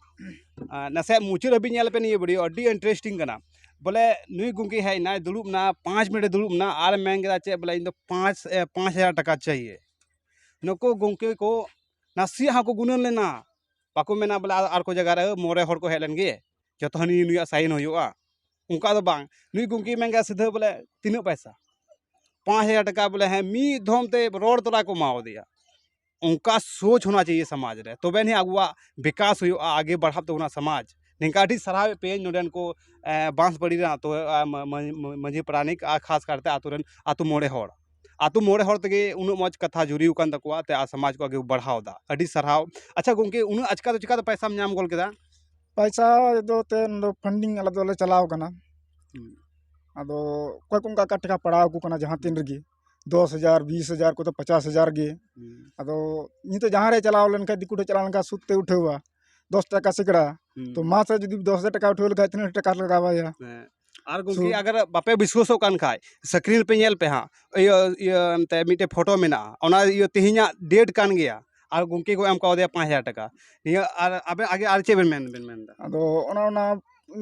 ᱟᱨ ᱱᱟᱥᱮᱭᱟᱜ ᱢᱩᱪᱟᱹᱫ ᱦᱟᱹᱵᱤᱡ ᱧᱮᱞ ᱯᱮ ᱱᱤᱭᱟᱹ ᱵᱷᱤᱰᱤᱭᱳ, ᱟᱹᱰᱤ ᱤᱱᱴᱟᱨᱮᱥᱴᱤᱝ ᱠᱟᱱᱟ᱾ ᱵᱚᱞᱮ ᱱᱩᱭ ᱜᱚᱢᱠᱮ ᱦᱮᱡ ᱮᱱᱟᱭ, ᱫᱩᱲᱩᱵ ᱮᱱᱟ, ᱯᱟᱸᱪ ᱢᱤᱱᱤᱴ ᱮ ᱫᱩᱲᱩᱵ ᱮᱱᱟ ᱟᱨ ᱢᱮᱱ ᱠᱮᱫᱟ ᱪᱮᱫ, ᱵᱚᱞᱮ ᱤᱧ ᱫᱚ ᱯᱟᱸᱪ, ᱮ, ᱯᱟᱸᱪ ᱦᱟᱡᱟᱨ ᱴᱟᱠᱟ ᱪᱟᱦᱤᱭᱮ᱾ ᱱᱩᱠᱩ ᱜᱚᱢᱠᱮ ᱠᱚ ᱱᱟᱥᱮᱭᱟᱜ ᱦᱚᱸᱠᱚ ᱜᱩᱱᱟᱹᱱ ᱞᱮᱱᱟ, ᱵᱟᱠᱚ ᱢᱮᱱᱟ ᱵᱚᱞᱮ ᱟᱨ, ᱟᱨ ᱠᱚ ᱡᱟᱭᱜᱟ ᱨᱮ ᱢᱚᱬᱮ ᱦᱚᱲ ᱠᱚ ᱦᱮᱡ ᱞᱮᱱ ᱜᱮ, ᱡᱚᱛᱚ ᱦᱟᱹᱱᱤ ᱱᱩᱭᱟᱜ ᱥᱟᱭᱤᱱ ᱦᱩᱭᱩᱜᱼᱟ, ᱚᱱᱠᱟ ᱫᱚ ᱵᱟᱝ᱾ ᱱᱩᱭ ᱜᱚᱢᱠᱮ ᱢᱮᱱ ᱠᱮᱫᱟ ᱥᱤᱫᱷᱟᱹ ᱵᱚᱞᱮ, "ᱛᱤᱱᱟᱹᱜ ᱯᱚᱭᱥᱟ?" "ᱯᱟᱸᱪ ᱦᱟᱡᱟᱨ ᱴᱟᱠᱟ", ᱵᱚᱞᱮ, ᱦᱮᱸ, ᱢᱤᱫ ᱫᱷᱚᱢ ᱛᱮ ᱨᱚᱲ ᱛᱚᱨᱟ ᱠᱚ ᱮᱢᱟᱣᱟᱫᱮᱭᱟ᱾ ᱚᱱᱠᱟ ᱥᱳᱪ ᱦᱳᱱᱟ ᱪᱟᱦᱤᱭᱮ ᱥᱚᱢᱟᱡᱽ ᱨᱮ, ᱛᱚᱵᱮ ᱟᱹᱱᱤᱡ ᱟᱵᱚᱣᱟᱜ ᱵᱤᱠᱟᱥ ᱦᱩᱭᱩᱜᱼᱟ, ᱟᱜᱮ ᱵᱟᱲᱦᱟᱜ ᱛᱟᱵᱚᱱᱟ ᱥᱚᱢᱟᱡᱽ᱾ ᱱᱤᱝᱠᱟ ᱟᱹᱰᱤ ᱥᱟᱨᱦᱟᱣᱮᱫ ᱯᱮᱭᱟᱹᱧ ᱱᱚᱰᱮᱱ ᱠᱚ, ᱮ, ᱵᱟᱸᱥᱵᱟᱲᱤ ᱨᱮᱱ ᱟᱛᱳ, ᱮ, ᱢᱟ-, ᱢᱟ-, ᱢᱟ-, ᱢᱟᱹᱡᱷᱤ ᱯᱟᱨᱟᱱᱤᱠ ᱟᱨ ᱠᱷᱟᱥ ᱠᱟᱨᱛᱮ ᱟᱛᱳ ᱨᱮᱱ ᱟᱛᱳ ᱢᱚᱬᱮ ᱦᱚᱲ᱾ ᱟᱛᱳ ᱢᱚᱬᱮ ᱦᱚᱲ ᱛᱮᱜᱮ ᱩᱱᱟᱹᱜ ᱢᱚᱡᱽ ᱠᱟᱛᱷᱟ ᱡᱩᱨᱤ ᱟᱠᱟᱱ ᱛᱟᱠᱚᱣᱟ, ᱛᱮ ᱟᱨ ᱥᱚᱢᱟᱡᱽ ᱠᱚ ᱟᱜᱮ ᱵᱟᱲᱦᱟᱣ ᱮᱫᱟ᱾ ᱟᱹᱰᱤ ᱥᱟᱨᱦᱟᱣ᱾ ᱟᱪᱪᱷᱟ ᱜᱚᱢᱠᱮ, ᱩᱱᱟᱹᱜ ᱟᱪᱠᱟ ᱫᱚ ᱪᱤᱠᱟ ᱫᱚ ᱯᱚᱭᱥᱟᱢ ᱧᱟᱢ ᱜᱚᱫ ᱠᱮᱫᱟ? ᱯᱚᱭᱥᱟ ᱫᱚ ᱛᱮ ᱱᱚᱰᱮ ᱯᱷᱟᱱᱰᱤᱝ ᱟᱞᱮ ᱫᱚᱞᱮ ᱪᱟᱞᱟᱣ ᱠᱟᱱᱟ᱾ ᱦᱩᱸ᱾ ᱟᱫᱚ ᱚᱠᱚᱭ ᱠᱚ ᱚᱱᱠᱟ ᱚᱠᱟ ᱴᱟᱠᱟ ᱯᱟᱲᱟᱣ ᱟᱠᱚ ᱠᱟᱱᱟ ᱡᱟᱦᱟᱸ ᱛᱤᱱ ᱨᱮᱜᱮ, ᱫᱚᱥ ᱦᱟᱡᱟᱨ, ᱵᱤᱥ ᱦᱟᱡᱟᱨ, ᱠᱚᱫᱚ ᱯᱚᱪᱟᱥ ᱦᱟᱡᱟᱨ ᱜᱮ᱾ ᱦᱩᱸ᱾ ᱟᱫᱚ ᱱᱤᱛᱚᱜ ᱡᱟᱦᱟᱸ ᱨᱮ ᱪᱟᱞᱟᱣ ᱞᱮᱱᱠᱷᱟᱱ, ᱫᱤᱠᱩ ᱴᱷᱮᱱ ᱪᱟᱞᱟᱣ ᱞᱮᱱᱠᱷᱟᱱ ᱥᱩᱫ ᱛᱮ ᱩᱴᱷᱟᱹᱣᱟ ᱫᱚᱥ ᱴᱟᱠᱟ ᱥᱮᱠᱲᱟ᱾ ᱦᱩᱸ᱾ ᱛᱚ ᱢᱟᱥ ᱨᱮ ᱡᱩᱫᱤ ᱫᱚᱥ ᱦᱟᱡᱟᱨ ᱴᱟᱠᱟ ᱩᱴᱷᱟᱹᱣ ᱞᱮᱠᱷᱟᱱ ᱛᱤᱱᱟᱹᱜ ᱴᱟᱠᱟ ᱞᱟᱜᱟᱣᱟᱭᱟ? ᱦᱮᱸ᱾ ᱟᱨ ᱜᱚᱢᱠᱮ, ᱥᱩᱫ᱾ ᱟᱜᱟᱨ ᱵᱟᱯᱮ ᱵᱤᱥᱣᱟᱥᱚᱜ ᱠᱟᱱ ᱠᱷᱟᱡ, ᱥᱠᱨᱤᱱ ᱯᱮ ᱧᱮᱞ ᱯᱮ ᱦᱟᱸᱜ, ᱤᱭᱟᱹ, ᱤᱭᱟᱹ, ᱮᱱᱛᱮ ᱢᱤᱫᱴᱮᱡ ᱯᱷᱳᱴᱳ ᱢᱮᱱᱟᱜᱼᱟ, ᱚᱱᱟ ᱤᱭᱟᱹ ᱛᱮᱦᱮᱧᱟᱜ ᱰᱮᱴ ᱠᱟᱱ ᱜᱮᱭᱟ, ᱟᱨ ᱜᱚᱢᱠᱮ ᱠᱚ ᱮᱢ ᱠᱟᱣᱫᱮᱭᱟ ᱯᱟᱸᱪ ᱦᱟᱡᱟᱨ ᱴᱟᱠᱟ᱾ ᱱᱤᱭᱟᱹ ᱟᱨ ᱟᱵᱮᱱ ᱟᱜᱮ ᱟᱨ ᱪᱮᱫ ᱵᱮᱱ ᱢᱮᱱ, ᱵᱮᱱ ᱢᱮᱱ ᱮᱫᱟ? ᱟᱫᱚ ᱚᱱᱟ, ᱚᱱᱟ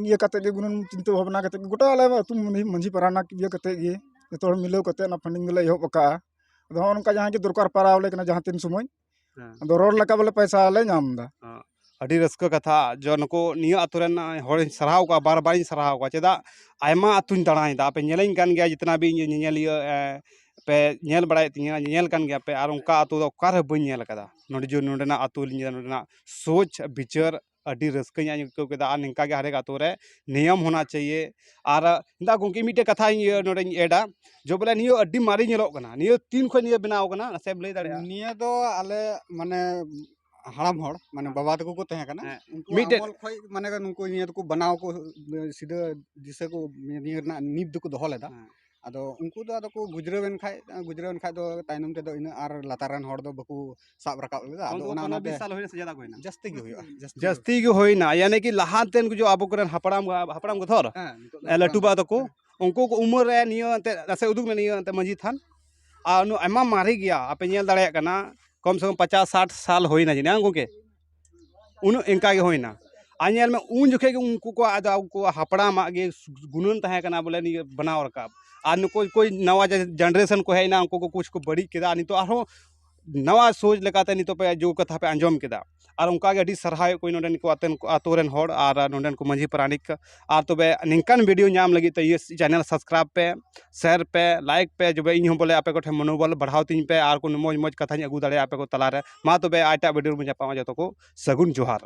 ᱤᱭᱟᱹ ᱠᱟᱛᱮ ᱜᱮ, ᱜᱩᱱᱟᱹᱱ ᱪᱤᱱᱛᱟᱹ ᱵᱷᱟᱵᱽᱱᱟ ᱠᱟᱛᱮ ᱜᱮ, ᱜᱚᱴᱟ ᱟᱞᱮ ᱟᱹᱛᱩ ᱢᱟᱺᱡᱷᱤ, ᱢᱟᱺᱡᱷᱤ ᱯᱟᱨᱟᱱᱟ ᱤᱭᱟᱹ ᱠᱟᱛᱮ ᱜᱮ, ᱡᱚᱛᱚ ᱦᱚᱲ ᱢᱤᱞᱟᱹᱣ ᱠᱟᱛᱮ ᱚᱱᱟ ᱯᱷᱟᱱᱰᱤᱝ ᱫᱚᱞᱮ ᱮᱦᱚᱵ ᱟᱠᱟᱜᱼᱟ᱾ ᱟᱫᱚ ᱦᱚᱸᱜᱼᱚ ᱱᱚᱝᱠᱟ ᱡᱟᱦᱟᱸ ᱜᱮ ᱫᱚᱨᱠᱟᱨ ᱯᱟᱲᱟᱣ ᱟᱞᱮ ᱠᱟᱱᱟ ᱡᱟᱦᱟᱸ ᱛᱤᱱ ᱥᱚᱢᱚᱭ, ᱦᱮᱸ᱾ ᱟᱫᱚ ᱨᱚᱲ ᱞᱮᱠᱟ ᱵᱚᱞᱮ ᱯᱚᱭᱥᱟ ᱞᱮ ᱧᱟᱢ ᱮᱫᱟ᱾ ᱦᱮᱸ᱾ ᱟᱹᱰᱤ ᱨᱟᱹᱥᱠᱟᱹ ᱠᱟᱛᱷᱟ, ᱡᱚ ᱱᱩᱠᱩ ᱱᱤᱭᱟᱹ ᱟᱹᱛᱩ ᱨᱮᱱ ᱦᱚᱲᱤᱧ ᱥᱟᱨᱦᱟᱣ ᱠᱚᱣᱟ, ᱵᱟᱨ ᱵᱟᱨᱤᱧ ᱥᱟᱨᱦᱟᱣ ᱠᱚᱣᱟ᱾ ᱪᱮᱫᱟᱜ, ᱟᱭᱢᱟ ᱟᱹᱛᱩᱧ ᱫᱟᱬᱟᱭᱮᱫᱟ, ᱟᱯᱮ ᱧᱮᱞᱮᱧ ᱠᱟᱱ ᱜᱮᱭᱟ, ᱡᱤᱛᱱᱟ ᱵᱤ ᱤᱧ ᱧᱮᱧᱮᱞᱤᱭᱟᱹ, ᱮ, ᱯᱮ ᱧᱮᱞ ᱵᱟᱲᱟᱭᱮᱫ ᱛᱤᱧᱟᱹ, ᱧᱮᱧᱮᱞ ᱠᱟᱱ ᱜᱮᱭᱟ ᱯᱮ, ᱟᱨ ᱚᱱᱠᱟ ᱟᱹᱛᱩ ᱫᱚ ᱚᱠᱟ ᱨᱮᱦᱚᱸ ᱵᱟᱹᱧ ᱧᱮᱞ ᱟᱠᱟᱫᱟ᱾ ᱱᱚᱰᱮ ᱡᱮ ᱱᱚᱰᱮᱱᱟᱜ ᱟᱹᱛᱩ ᱞᱤᱧ ᱧᱮᱞᱟ, ᱱᱚᱰᱮᱱᱟᱜ ᱥᱳᱪ ᱵᱤᱪᱟᱹᱨ ᱟᱹᱰᱤ ᱨᱟᱹᱥᱠᱟᱹᱧ ᱟᱹᱭᱠᱟᱹᱣ ᱠᱮᱫᱟ᱾ ᱟᱨ ᱱᱤᱝᱠᱟ ᱜᱮ ᱦᱟᱨᱮᱠ ᱟᱹᱛᱩ ᱨᱮ ᱱᱤᱭᱚᱢ ᱦᱳᱱᱟ ᱪᱟᱦᱤᱭᱮ᱾ ᱟᱨ ᱫᱟ ᱜᱚᱢᱠᱮ, ᱢᱤᱫᱴᱮᱡ ᱠᱟᱛᱷᱟᱧ ᱤᱭᱟᱹ ᱱᱚᱰᱮᱧ ᱮᱰᱟ, ᱡᱮ ᱵᱚᱞᱮ ᱱᱤᱭᱟᱹ ᱟᱹᱰᱤ ᱢᱟᱨᱮ ᱧᱮᱞᱚᱜ ᱠᱟᱱᱟ, ᱱᱤᱭᱟᱹ ᱛᱤᱱ ᱠᱷᱚᱱ ᱱᱤᱭᱟᱹ ᱵᱮᱱᱟᱣ ᱠᱟᱱᱟ, ᱱᱟᱥᱮᱢ ᱞᱟᱹᱭ ᱫᱟᱲᱮᱭᱟᱜᱼᱟ? ᱱᱤᱭᱟᱹ ᱫᱚ ᱟᱞᱮ ᱢᱟᱱᱮ ᱦᱟᱲᱟᱢ ᱦᱚᱲ, ᱢᱟᱱᱮ ᱵᱟᱵᱟ ᱛᱟᱠᱚ ᱠᱚ ᱛᱟᱦᱮᱸ ᱠᱟᱱᱟ, ᱦᱮᱸ᱾ ᱩᱱᱠᱩ ᱢᱤᱫᱴᱮᱡ ᱟᱢᱚᱞ ᱠᱷᱚᱡ ᱢᱟᱱᱮ ᱱᱩᱠᱩ ᱱᱤᱭᱟᱹ ᱫᱚᱠᱚ ᱵᱮᱱᱟᱣ ᱠᱚ, ᱥᱤᱫᱷᱟᱹ ᱫᱤᱥᱟᱹ ᱠᱚ ᱱᱤᱭᱟᱹ ᱨᱮᱱᱟᱜ ᱱᱤᱛ ᱫᱚᱠᱚ ᱫᱚᱦᱚ ᱞᱮᱫᱟ᱾ ᱦᱮᱸ᱾ ᱟᱫᱚ ᱩᱱᱠᱩ ᱫᱚ ᱟᱫᱚ ᱠᱚ ᱜᱩᱡᱽᱨᱟᱹᱣ ᱮᱱ ᱠᱷᱟᱡ, ᱜᱩᱡᱽᱨᱟᱹᱣ ᱮᱱ ᱠᱷᱟᱡ ᱫᱚ ᱛᱟᱭᱱᱚᱢ ᱛᱮᱫᱚ ᱤᱱᱟᱹ ᱟᱨ ᱞᱟᱛᱟᱨ ᱨᱮᱱ ᱦᱚᱲ ᱫᱚ ᱵᱟᱠᱚ ᱥᱟᱵ ᱨᱟᱠᱟᱵ ᱞᱮᱫᱟ᱾ ᱟᱫᱚ ᱚᱱᱟ, ᱚᱱᱟ ᱚᱱᱟᱛᱮ ᱵᱤᱥ ᱥᱟᱞ ᱦᱩᱭᱱᱟ ᱥᱮ ᱡᱟᱫᱟ ᱠᱚ ᱦᱩᱭᱱᱟ? ᱡᱟᱹᱥᱛᱤ ᱜᱮ ᱦᱩᱭᱩᱜᱼᱟ, ᱡᱟᱹᱥᱛᱤ ᱜᱮ᱾ ᱡᱟᱹᱥᱛᱤ ᱜᱮ ᱦᱩᱭᱱᱟ, ᱭᱟᱱᱤ ᱠᱤ ᱞᱟᱦᱟ ᱛᱮᱱ ᱠᱚ ᱡᱚ ᱟᱵᱚ ᱠᱚᱨᱮᱱ ᱦᱟᱯᱲᱟᱢ, ᱦᱟᱯᱲᱟᱢ ᱠᱚ ᱛᱷᱚᱨ, ᱦᱮᱸ, ᱱᱤᱛᱚᱜ ᱫᱚ ᱮ, ᱞᱟᱹᱴᱩ ᱦᱟᱯᱲᱟᱢ ᱵᱟ ᱛᱟᱠᱚ, ᱩᱱᱠᱩ ᱠᱚ ᱩᱢᱮᱨ ᱨᱮ ᱱᱤᱭᱟᱹ ᱮᱱᱛᱮ ᱱᱟᱥᱮ ᱩᱫᱩᱜ ᱢᱮ, ᱱᱤᱭᱟᱹ ᱮᱱᱛᱮ ᱢᱟᱹᱡᱷᱤ ᱛᱷᱟᱱ, ᱟᱨ ᱩᱱᱟᱹᱜ ᱟᱭᱢᱟ ᱢᱟᱨᱮ ᱜᱮᱭᱟ, ᱟᱯᱮ ᱧᱮᱞ ᱫᱟᱲᱮᱭᱟᱜ ᱠᱟᱱᱟ, ᱠᱚᱢ ᱥᱮ ᱠᱚᱢ ᱯᱚᱪᱟᱥ ᱥᱟᱴ ᱥᱟᱞ ᱦᱩᱭᱱᱟ ᱡᱟᱹᱱᱤᱡ, ᱦᱮᱸ ᱜᱚᱝᱠᱮ? ᱩᱱᱟᱹᱜ ᱤᱱᱠᱟ ᱜᱮ ᱦᱩᱭᱱᱟ᱾ ᱟᱨ ᱧᱮᱞ ᱢᱮ, ᱩᱱ ᱡᱚᱠᱷᱮᱡ ᱜᱮ ᱩᱱᱠᱩ ᱠᱚᱣᱟᱜ ᱫᱚ, ᱩᱱᱠᱩᱣᱟᱜ ᱦᱟᱯᱲᱟᱢᱟᱜ ᱜᱮ ᱜᱩᱱᱟᱹᱱ ᱛᱟᱦᱮᱸ ᱠᱟᱱᱟ ᱵᱚᱞᱮ ᱱᱤᱭᱟᱹ ᱵᱮᱱᱟᱣ ᱨᱟᱠᱟᱵ᱾ ᱟᱨ ᱱᱩᱠᱩ ᱠᱚ ᱱᱟᱣᱟ ᱡᱮ generation ᱠᱚ ᱦᱮᱡ ᱮᱱᱟ, ᱩᱱᱠᱩ ᱠᱚ ᱠᱩᱪ ᱠᱚ ᱵᱟᱹᱲᱤᱡ ᱠᱮᱫᱟ, ᱟᱨ ᱱᱤᱛᱚᱜ ᱟᱨᱦᱚᱸ ᱱᱟᱣᱟ ᱥᱳᱪ ᱞᱮᱠᱟᱛᱮ ᱱᱤᱛᱚᱜ ᱯᱮ ᱡᱳ ᱠᱟᱛᱷᱟ ᱯᱮ ᱟᱸᱡᱚᱢ ᱠᱮᱫᱟ᱾ ᱟᱨ ᱚᱱᱠᱟ ᱜᱮ ᱟᱹᱰᱤ ᱥᱟᱨᱦᱟᱣᱮᱫ ᱠᱚᱣᱟᱧ ᱱᱚᱰᱮᱱ ᱠᱚ ᱟᱛᱮᱱ ᱠᱚ, ᱟᱛᱳ ᱨᱮᱱ ᱦᱚᱲ ᱟᱨ ᱱᱚᱰᱮᱱ ᱠᱚ ᱢᱟᱹᱡᱷᱤ ᱯᱟᱨᱟᱱᱤᱠ᱾ ᱟᱨ ᱛᱚᱵᱮ ᱱᱤᱝᱠᱟᱱ video ᱧᱟᱢ ᱞᱟᱹᱜᱤᱫ ᱛᱮ ᱤᱭᱟᱹ channel subscribe ᱯᱮ, share ᱯᱮ, like ᱯᱮ, ᱡᱚᱵᱮ ᱤᱧ ᱦᱚᱸ ᱵᱚᱞᱮ ᱟᱯᱮ ᱠᱚᱴᱷᱮᱱ ᱢᱚᱱᱳᱵᱚᱞ ᱵᱟᱲᱦᱟᱣ ᱛᱤᱧ ᱯᱮ ᱟᱨ ᱠᱚ ᱢᱚᱡᱽ ᱢᱚᱡᱽ ᱠᱟᱛᱷᱟᱧ ᱟᱹᱜᱩ ᱫᱟᱲᱮᱭᱟᱜᱼᱟ ᱟᱯᱮ ᱠᱚ ᱛᱟᱞᱟᱨᱮ᱾ ᱢᱟ ᱛᱚᱵᱮ ᱮᱴᱟᱜ video ᱨᱮᱵᱚᱱ ᱧᱟᱯᱟᱢᱟ, ᱡᱚᱛᱚ ᱠᱚ ᱥᱟᱹᱜᱩᱱ ᱡᱚᱦᱟᱨ᱾